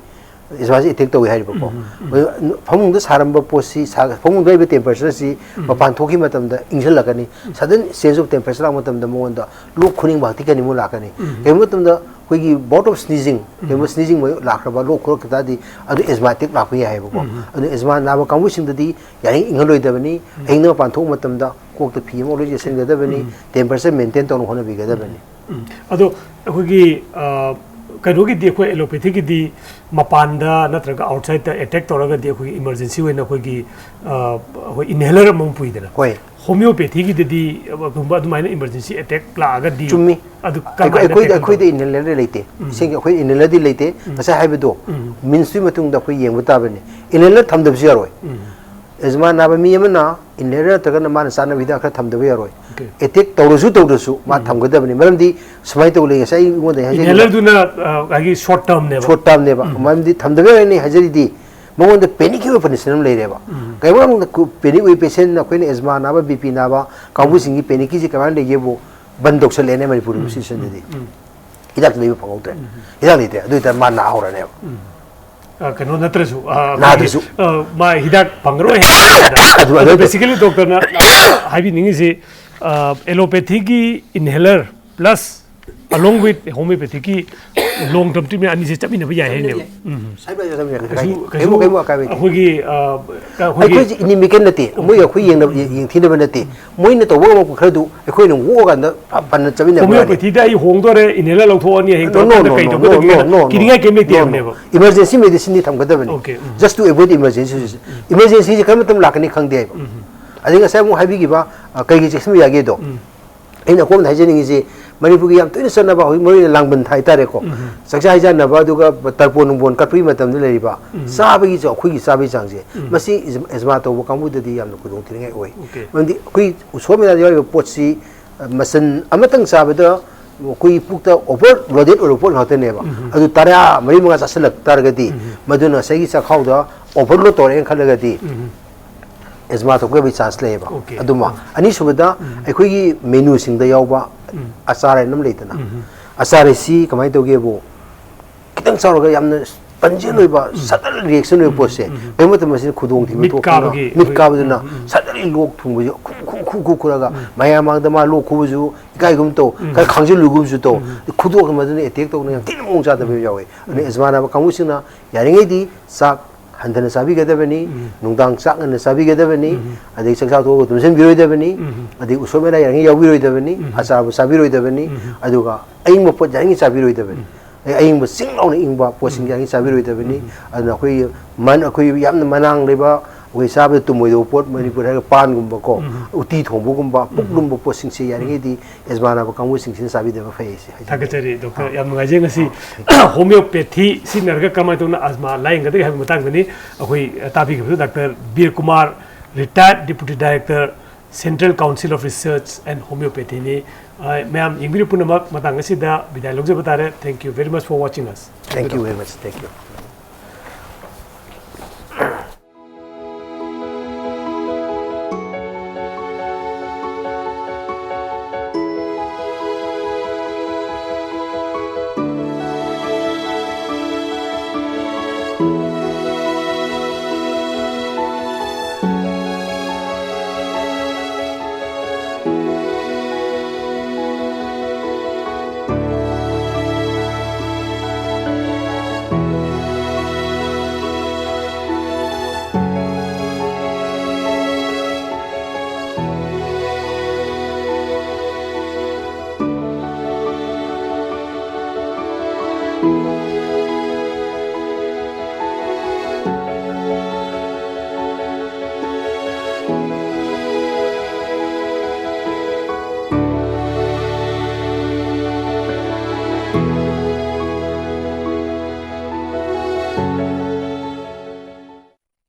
ꯑꯦꯖꯃꯥꯁꯤ ꯑꯦꯇꯦꯛ ꯇꯧꯏ ꯍꯥꯏꯔꯤꯕꯀꯣ꯫ ꯐꯃꯨꯡꯗ ꯁꯥꯔꯝꯕ ꯄꯣꯠꯁꯤ ꯁꯥ-, ꯐꯃꯨꯡꯗ ꯂꯩꯕ ꯇꯦꯝꯄꯔꯦꯆꯔꯁꯤ ꯃꯄꯥꯟ ꯊꯣꯛꯈꯤꯕ ꯃꯇꯝꯗ ꯏꯪꯁꯤꯜꯂꯛꯀꯅꯤ꯫ ꯁꯗꯟ ꯆꯦꯟꯖ ꯑꯣꯐ ꯇꯦꯝꯄꯔꯦꯆꯔ ꯂꯥꯛꯄ ꯃꯇꯝꯗ ꯃꯉꯣꯟꯗ ꯂꯣꯛ ꯈꯨꯅꯤꯡ ꯕꯥꯛꯇꯤ ꯀꯅꯤꯃꯨꯛ ꯂꯥꯛꯀꯅꯤ꯫ ꯀꯩꯒꯨꯝꯕ ꯃꯇꯝꯗ ꯑꯩꯈꯣꯏꯒꯤ ꯕꯣꯠ ꯑꯣꯐ ꯁ꯭ꯅꯤꯖꯤꯡ, ꯀꯩꯒꯨꯝꯕ ꯁ꯭ꯅꯤꯖꯤꯡ ꯂꯥꯛꯈ꯭ꯔꯕ, ꯂꯣꯛ ꯈꯨꯔꯛꯈꯤ ꯇꯥꯔꯗꯤ ꯑꯗꯨ ꯑꯦꯖꯃꯥ ꯑꯦꯇꯦꯛ ꯂꯥꯛꯄ ꯌꯥꯏ ꯍꯥꯏꯕꯀꯣ꯫ ꯑꯗꯨ ꯑꯦꯖꯃꯥ ꯅꯥꯕ ꯀꯥꯡꯕꯨꯁꯤꯡꯗꯗꯤ ꯌꯥꯔꯤꯉꯩ ꯏꯪꯍꯜꯂꯣꯏꯗꯕꯅꯤ꯫ ꯑꯍꯤꯡꯗ ꯃꯄꯥꯟ ꯊꯣꯛꯄ ꯃꯇꯝꯗ ꯀꯣꯛꯇ ꯐꯤ ꯑꯃ ꯑꯣꯜꯂ ꯌꯦꯠꯁꯤꯟꯒꯗꯕꯅꯤ꯫ ꯇꯦꯝꯄꯔꯦꯆꯔ ꯃꯦꯟꯇꯦꯟ ꯇꯧꯅ ꯍꯣꯠꯅꯕꯤꯒꯗꯕꯅꯤ꯫ ꯎꯝ꯫ ꯑꯗꯣ ꯑꯩꯈꯣꯏꯒꯤ ꯑ, ꯀꯩꯅꯣꯒꯤꯗꯤ, ꯑꯩꯈꯣꯏ ꯑꯦꯂꯣꯄꯦꯊꯤꯒꯤꯗꯤ ꯃꯄꯥꯟꯗ ꯅꯠꯇ꯭ꯔꯒ ꯑꯥꯎꯠꯁꯥꯏꯗꯠꯇ ꯑꯦꯇꯦꯛ ꯇꯧꯔꯒꯗꯤ ꯑꯩꯈꯣꯏꯒꯤ ꯏꯃꯔꯖꯦꯟꯁꯤ ꯑꯣꯏꯅ ꯑꯩꯈꯣꯏꯒꯤ ꯑ, ꯑꯩꯈꯣꯏ ꯏꯟꯍꯦꯂꯔ ꯑꯃꯃꯨꯛ ꯄꯨꯏꯗꯅ꯫ ꯍꯣꯏ꯫ ꯍꯣꯃꯤꯌꯣꯄꯦꯊꯤꯒꯤꯗꯗꯤ ꯑ, ꯒꯨꯝꯕ ꯑꯗꯨꯃꯥꯏꯅ ꯏꯃꯔꯖꯦꯟꯁꯤ ꯑꯦꯇꯦꯛ ꯂꯥꯛꯑꯒꯗꯤ ꯆꯨꯝꯃꯤ꯫ ꯑꯗꯨ ꯑꯩꯈꯣꯏ- ꯀꯔꯝꯍꯥꯏꯅ ꯑꯩꯈꯣꯏꯗ ꯇꯦꯀꯜ ꯑꯩꯈꯣꯏꯗ ꯇꯧꯕ? ꯏꯟꯍꯦꯂꯔꯗꯤ ꯂꯩꯇꯦ꯫ ꯏꯁꯤꯡꯒꯤ ꯑꯩꯈꯣꯏ ꯏꯟꯍꯦꯂꯔꯗꯤ ꯂꯩꯇꯦ꯫ ꯉꯁꯥꯏ ꯍꯥꯏꯕꯗꯣ ꯃꯤꯟꯁꯇꯨꯒꯤ ꯃꯇꯨꯡꯗ ꯑꯩꯈꯣꯏ ꯌꯦꯡꯕ ꯇꯥꯕꯅꯤ꯫ ꯏꯟꯍꯦꯂꯔ ꯊꯝꯗꯕꯁꯨ ꯌꯥꯔꯣꯏ꯫ ꯑꯦꯖꯃꯥ ꯅꯥꯕ ꯃꯤ ꯑꯃꯅ ꯏꯟꯍꯦꯂꯔ ꯅꯠꯇ꯭ꯔꯒꯅ ꯃꯥꯅ ꯆꯥꯅꯕ ꯍꯤꯗꯥꯛ ꯈꯔ ꯊꯝꯗꯕ ꯌꯥꯔꯣꯏ꯫ Okay. ꯑꯦꯇꯦꯛ ꯇꯧꯔꯁꯨ ꯇꯧꯗ꯭ꯔꯁꯨ ꯃꯥ ꯊꯝꯒꯗꯕꯅꯤ꯫ ꯃꯔꯝꯗꯤ ꯁꯨꯃꯥꯏꯅ ꯇꯧ ꯂꯩ, ꯉꯁꯥꯏ ꯑꯩꯉꯣꯟꯗ ꯍꯥꯏꯖꯈꯤꯕ ꯏꯟꯍꯦꯂꯔꯗꯨꯅ ꯑ, ꯑꯩꯒꯤ ꯁꯣꯔꯠ ꯇꯔꯝꯅꯦꯕ꯫ ꯁꯣꯔꯠ ꯇꯔꯝꯅꯦꯕ꯫ ꯃꯔꯝꯗꯤ ꯊꯝꯗꯕ ꯌꯥꯔꯣꯏꯅꯦ ꯍꯥꯏꯖꯔꯤꯗꯤ ꯃꯉꯣꯟꯗ ꯄꯦꯅꯤꯛꯀꯤ ꯑꯣꯏꯕ ꯄꯅꯤꯁꯃꯦꯟ ꯑꯃ ꯂꯩꯔꯦꯕ꯫ ꯀꯩꯒꯨꯝꯕ ꯄꯦꯅꯤꯛ ꯑꯣꯏꯕ ꯄꯦꯁꯦꯟ ꯑꯩꯈꯣꯏꯅ ꯑꯦꯖꯃꯥ ꯅꯥꯕ, ꯕꯤ ꯄꯤ ꯅꯥꯕ ꯀꯥꯡꯕꯨꯁꯤꯡꯒꯤ ꯄꯦꯅꯤꯛꯀꯤꯁꯤ ꯀꯃꯥꯏꯅ ꯂꯩꯒꯦꯕꯨ ꯕꯟ ꯇꯧꯁꯜꯂꯛꯑꯦꯅꯦ ꯃꯅꯤꯄꯨꯔ ꯁꯤꯆꯨꯋꯦꯁꯟꯗꯗꯤ꯫ ꯍꯤꯗꯥꯛ ꯂꯩꯕ ꯐꯪꯍꯧꯗ꯭ꯔꯦ꯫ ꯍꯤꯗꯥꯛ ꯂꯩꯇ꯭ꯔꯦ꯫ ꯑꯗꯨ ꯑꯣꯏꯇꯥꯔꯗꯤ ꯃꯥ ꯅꯥꯍꯧꯔꯅꯦꯕ꯫ ꯑ, ꯀꯩꯅꯣ ꯅꯠꯇ꯭ꯔꯁꯨ, ꯑ, ꯑꯩꯈꯣꯏꯒꯤ, ꯅꯥꯗ꯭ꯔꯁꯨ꯫ ꯑ, ꯃꯥ ꯍꯤꯗꯥꯛ ꯐꯪꯉꯔꯣꯏ ꯍꯥꯏꯕ꯫ ꯑꯗꯨ- ꯑꯗꯣ ꯑꯗꯨ- basically ꯗꯣꯛꯇꯔꯅ ꯍꯥꯏꯕꯤꯅꯤꯡꯉꯤꯁꯤ, ꯑ, ꯑꯦꯂꯣꯄꯦꯊꯤꯒꯤ inhaler plus along with homeopathyꯒꯤ long term treatment ꯑꯅꯤꯁꯦ ꯆꯠꯃꯤꯟꯅꯕ ꯌꯥꯏ ꯍꯥꯏꯅꯦꯕ꯫ ꯎꯝ꯫ ꯆꯠꯃꯤꯟꯅꯕ ꯌꯥꯏ, ꯆꯠꯃꯤꯟꯅꯕ ꯌꯥꯏ꯫ ꯀꯩꯁꯨ, ꯀꯩꯝ- ꯀꯩꯁꯨ ꯀꯩꯝ ꯑꯀꯥꯏꯕ ꯂꯩꯇꯦ꯫ ꯑꯩꯈꯣꯏꯒꯤ, ꯑ, ꯑꯩꯈꯣꯏꯒꯤ ꯑꯩꯈꯣꯏꯁꯦ ꯏꯟꯗꯤꯄꯦꯟꯗꯦꯟ ꯅꯠꯇꯦ, ꯃꯣꯏ ꯑꯩꯈꯣꯏ ꯌꯦꯡꯅꯕ- ꯌꯦꯡꯊꯤꯅꯕ ꯅꯠꯇꯦ꯫ ꯃꯣꯏꯅ ꯇꯧꯕ ꯉꯝꯕ ꯈꯔꯗꯨ ꯑꯩꯈꯣꯏꯅ ꯑꯃꯨꯛ ꯑꯣꯛꯑꯀꯥꯟꯗ ꯐ- ꯐꯅ ꯆꯠꯃꯤꯟꯅꯕ ꯋꯥꯅꯤ꯫ ꯍꯣꯃꯤꯌꯣꯄꯦꯊꯤꯗ ꯑꯩ ꯍꯣꯡꯗꯣꯔꯦ, inhaler ꯂꯧꯊꯣꯛꯑꯅꯤ, ꯍꯌꯦꯡ No, no, ꯗꯣꯛꯇꯔꯗ no, ꯀꯩ no, ꯇꯧꯒꯗꯒꯦꯅ no, no, no, no. ꯀꯤꯅꯤꯡꯉꯥꯏ ꯀꯩꯝ ꯂꯩꯇꯦ No, no. ꯍꯥꯏꯕꯅꯦꯕ꯫ Emergency medicine ꯗꯤ ꯊꯝꯒꯗꯕꯅꯤ꯫ Okay, um. Just to avoid emergency. Emergency ꯁꯦ ꯀꯔꯝꯕ ꯃꯇꯝ ꯂꯥꯛꯀꯅꯤ ꯈꯪꯗꯦ ꯍꯥꯏꯕ꯫ ꯑꯗꯩ ꯉꯁꯥꯏ ꯑꯃꯨꯛ ꯍꯥꯏꯕꯤꯈꯤꯕ, ꯑ, ꯀꯩꯒꯤ ꯆꯦꯛꯁꯤꯟꯕ ꯌꯥꯒꯦꯗꯣ꯫ ꯑꯩꯅ ꯑꯀꯣꯟꯕꯗ ꯍꯥꯏꯖꯅꯤꯡꯉꯤꯁꯤ, ꯃꯅꯤꯄꯨꯔꯒꯤ ꯌꯥꯝ ꯇꯣꯏꯅ ꯆꯠꯅꯕ, ꯍꯧꯖꯤꯛ ꯃꯔꯨ ꯑꯣꯏꯅ ꯂꯥꯡꯕꯟ ꯍꯥꯏꯇꯥꯔꯦꯀꯣ, ꯎꯝ꯫ ꯆꯥꯛꯆꯥ ꯍꯩꯖꯥꯟꯅꯕ, ꯑꯗꯨꯒ ꯇꯔꯄꯣꯟ ꯅꯨꯡꯕꯣꯟ ꯀꯠꯄꯒꯤ ꯃꯇꯝꯗ ꯂꯩꯔꯤꯕ, ꯎꯝ꯫ ꯆꯥꯕꯒꯤ ꯆ-, ꯑꯩꯈꯣꯏꯒꯤ ꯆꯥꯕꯒꯤ ꯆꯥꯡꯁꯦ, ꯎꯝ꯫ ꯃꯁꯤ ꯑꯦꯖ-, ꯑꯦꯖꯃꯥ ꯇꯧꯕ ꯀꯥꯡꯕꯨꯗꯗꯤ ꯌꯥꯝꯅ ꯈꯨꯗꯣꯡ ꯊꯤꯅꯤꯡꯉꯥꯏ ꯑꯣꯏ꯫ ꯑꯣꯀꯦ꯫ ꯃꯔꯝꯗꯤ ꯑꯩꯈꯣꯏ ꯎꯁꯣꯞ ꯃꯦꯂꯥꯗ ꯌꯥꯎꯔꯤꯕ ꯄꯣꯠꯁꯤ, ꯑ, ꯃꯆꯜ ꯑꯃꯇꯪ ꯆꯥꯕꯗ ꯑꯩꯈꯣꯏꯒꯤ ꯄꯨꯛꯇ ꯑꯣꯚꯔ ꯂꯣꯗꯦꯠ ꯑꯣꯏꯕ ꯄꯣꯠ ꯉꯥꯛꯇꯅꯦꯕ꯫ ꯎꯝ꯫ ꯑꯗꯨ ꯇꯔꯥ ꯃꯔꯤ ꯃꯉꯥ ꯆꯥꯁꯤꯜꯂꯛ ꯇꯥꯔꯒꯗꯤ, ꯎꯝ꯫ ꯃꯗꯨꯅ ꯉꯁꯥꯏꯒꯤ ꯆꯥꯛꯈꯥꯎꯗ ꯑꯣꯚꯔꯂꯣꯗ ꯇꯧꯔꯦꯅ ꯈꯜꯂꯒꯗꯤ, ꯎꯝ꯫ ꯑꯦꯖꯃꯥ ꯊꯣꯛꯄꯒꯤ ꯆꯥꯟꯁ ꯂꯩꯌꯦꯕ꯫ ꯑꯣꯀꯦ꯫ ꯑꯗꯨꯃ꯫ ꯎꯝ꯫ ꯑꯅꯤꯁꯨꯕꯗ, ꯎꯝ꯫ ꯑꯩꯈꯣꯏꯒꯤ ꯃꯦꯅꯨꯁꯤꯡꯗ ꯌꯥꯎꯕ ꯎꯝ꯫ ꯑꯆꯥꯔ ꯍꯥꯏꯅ ꯑꯃ ꯂꯩꯗꯅ, ꯎꯝ꯫ ꯑꯆꯥꯔ ꯍꯥꯏꯁꯤ ꯀꯃꯥꯏꯅ ꯇꯧꯒꯦꯕꯨ, ꯈꯤꯇꯪ ꯆꯥꯎꯔꯒ ꯌꯥꯝꯅ ꯄꯟꯖꯦꯜ ꯑꯣꯏꯕ, ꯎꯝ꯫ ꯁꯗꯟ ꯔꯤꯌꯦꯛꯁꯟ ꯑꯣꯏꯕ ꯎꯝ꯫ ꯄꯣꯠꯁꯦ, ꯎꯝ꯫ ꯀꯔꯤꯒꯨꯝꯕ ꯃꯇꯝꯗ ꯃꯁꯤꯅ ꯈꯨꯗꯣꯡꯊꯤꯕ ꯃꯤꯠ ꯊꯣꯛꯇꯅ, ꯀꯥꯕꯒꯤ ꯃꯤꯠ ꯑꯩꯈꯣꯏ, ꯀꯥꯕꯗꯨꯅ ꯎꯝ, ꯎꯝ, ꯎꯝ꯫ ꯁꯗꯟꯂꯤ ꯂꯣꯛ ꯊꯨꯡꯕꯁꯨ, ꯈꯨ, ꯈꯨ, ꯈꯨ, ꯈꯨ ꯈꯨꯔꯒ, ꯎꯝ꯫ ꯃꯌꯥꯝ ꯃꯥꯡꯗ ꯃꯥ ꯂꯣꯛ ꯈꯨꯕꯁꯨ, ꯏꯀꯥꯏꯒꯨꯝ ꯇꯧ, ꯎꯝ꯫ ꯈꯔ ꯈꯥꯡꯖꯤꯜꯂꯨꯒꯨꯝꯁꯨ ꯇꯧ, ꯎꯝ꯫ ꯈꯨꯗꯣꯛꯅ ꯃꯗꯨꯅ ꯑꯦꯇꯦꯛ ꯇꯧꯅ ꯌꯥꯝ ꯊꯤꯅ ꯃꯑꯣꯡ ꯆꯥꯗꯕ ꯎꯝ꯫ ꯌꯥꯎꯋꯦ꯫ ꯑꯗꯨꯅ ꯎꯝ꯫ ꯑꯦꯖꯃꯥ ꯅꯥꯕ ꯀꯥꯡꯕꯨꯁꯤꯡꯅ ꯌꯥꯔꯤꯉꯩꯗꯤ ꯆꯥꯛ ꯍꯟꯊꯅ ꯆꯥꯕꯤꯒꯗꯕꯅꯤ, ꯎꯝ꯫ ꯅꯨꯡꯗꯥꯡ ꯆꯥꯛ ꯉꯟꯅ ꯆꯥꯕꯤꯒꯗꯕꯅꯤ, ꯎꯝ꯫ ꯑꯗꯩ ꯆꯥꯛꯆꯥ ꯇꯣꯛꯑꯒ ꯇꯨꯝꯁꯤꯟꯕꯤꯔꯣꯏꯗꯕꯅꯤ, ꯎꯝ꯫ ꯑꯗꯩ ꯎꯁꯣꯞ ꯃꯦꯂꯥ ꯌꯥꯔꯤꯉꯩ ꯌꯥꯎꯕꯤꯔꯣꯏꯗꯕꯅꯤ, ꯎꯝ꯫ ꯑꯆꯥꯔꯕꯨ ꯆꯥꯕꯤꯔꯣꯏꯗꯕꯅꯤ, ꯎꯝ꯫ ꯑꯗꯨꯒ ꯑꯌꯤꯡꯕ ꯄꯣꯠ ꯌꯥꯔꯤꯉꯩ ꯆꯥꯕꯤꯔꯣꯏꯗꯕꯅꯤ꯫ ꯎꯝ꯫ ꯑꯗꯩ ꯑꯌꯤꯡꯕ ꯆꯤꯡ ꯂꯥꯎꯅ ꯏꯪꯕ ꯄꯣꯠꯁꯤꯡ ꯎꯝ꯫ ꯌꯥꯔꯤꯉꯩ ꯆꯥꯕꯤꯔꯣꯏꯗꯕꯅꯤ꯫ ꯎꯝ꯫ ꯑꯗꯨꯅ ꯑꯩꯈꯣꯏꯒꯤ ꯃꯟ-, ꯑꯩꯈꯣꯏ ꯌꯥꯝꯅ ꯃꯅꯥꯡ ꯂꯩꯕ, ꯑꯩꯈꯣꯏ ꯆꯥꯕꯗ ꯇꯨꯝꯃꯣꯏꯗꯕ ꯄꯣꯠ, ꯃꯅꯤꯄꯨꯔ ꯍꯥꯏꯔꯒ ꯄꯥꯟꯒꯨꯝꯕꯀꯣ, ꯎꯝ꯫ ꯎꯇꯤ ꯊꯣꯡꯕꯒꯨꯝꯕ, ꯎꯝ꯫ ꯄꯨꯛꯂꯨꯝꯕ ꯄꯣꯠꯁꯤꯡꯁꯦ ꯌꯥꯔꯤꯉꯩꯗꯤ ꯑꯦꯖꯃꯥ ꯅꯥꯕ ꯀꯥꯡꯕꯨꯁꯤꯡꯁꯤꯅ ꯆꯥꯕꯤꯗꯕ ꯐꯩ ꯍꯥꯏꯁꯦ ꯍꯥꯏꯖꯅꯤꯡꯉꯤ꯫ ꯊꯥꯒꯠꯆꯔꯤ, ꯗꯣꯛꯇꯔ꯫ ꯑꯥ꯫ ꯌꯥꯝ ꯅꯨꯡꯉꯥꯏꯖꯩ ꯉꯁꯤ꯫ ꯑꯥ, thank you꯫ ꯍꯣꯃꯤꯌꯣꯄꯦꯊꯤ ꯁꯤꯖꯤꯟꯅꯔꯒ ꯀꯃꯥꯏꯅ ꯇꯧꯅ ꯑꯁꯃꯥ ꯂꯥꯌꯦꯡꯒꯗꯒꯦ ꯍꯥꯏꯕꯒꯤ ꯃꯇꯥꯡꯗꯅꯤ ꯑꯩꯈꯣꯏ, ꯑ, ꯇꯥꯕꯤꯈꯤꯕꯗꯨ doctor Bir Kumar, retired deputy director, Central Council of Research and Homeopathyꯅꯤ꯫ ꯑ, ꯃꯌꯥꯝ ꯌꯦꯡꯕꯤꯔꯤꯕ ꯄꯨꯝꯅꯃꯛ ꯃꯇꯥꯡ ꯑꯁꯤꯗ ꯕꯤꯗꯥꯏ ꯂꯧꯖꯕ ꯇꯥꯔꯦ꯫ Thank you very much for watching us꯫ Thank you very much. Thank you꯫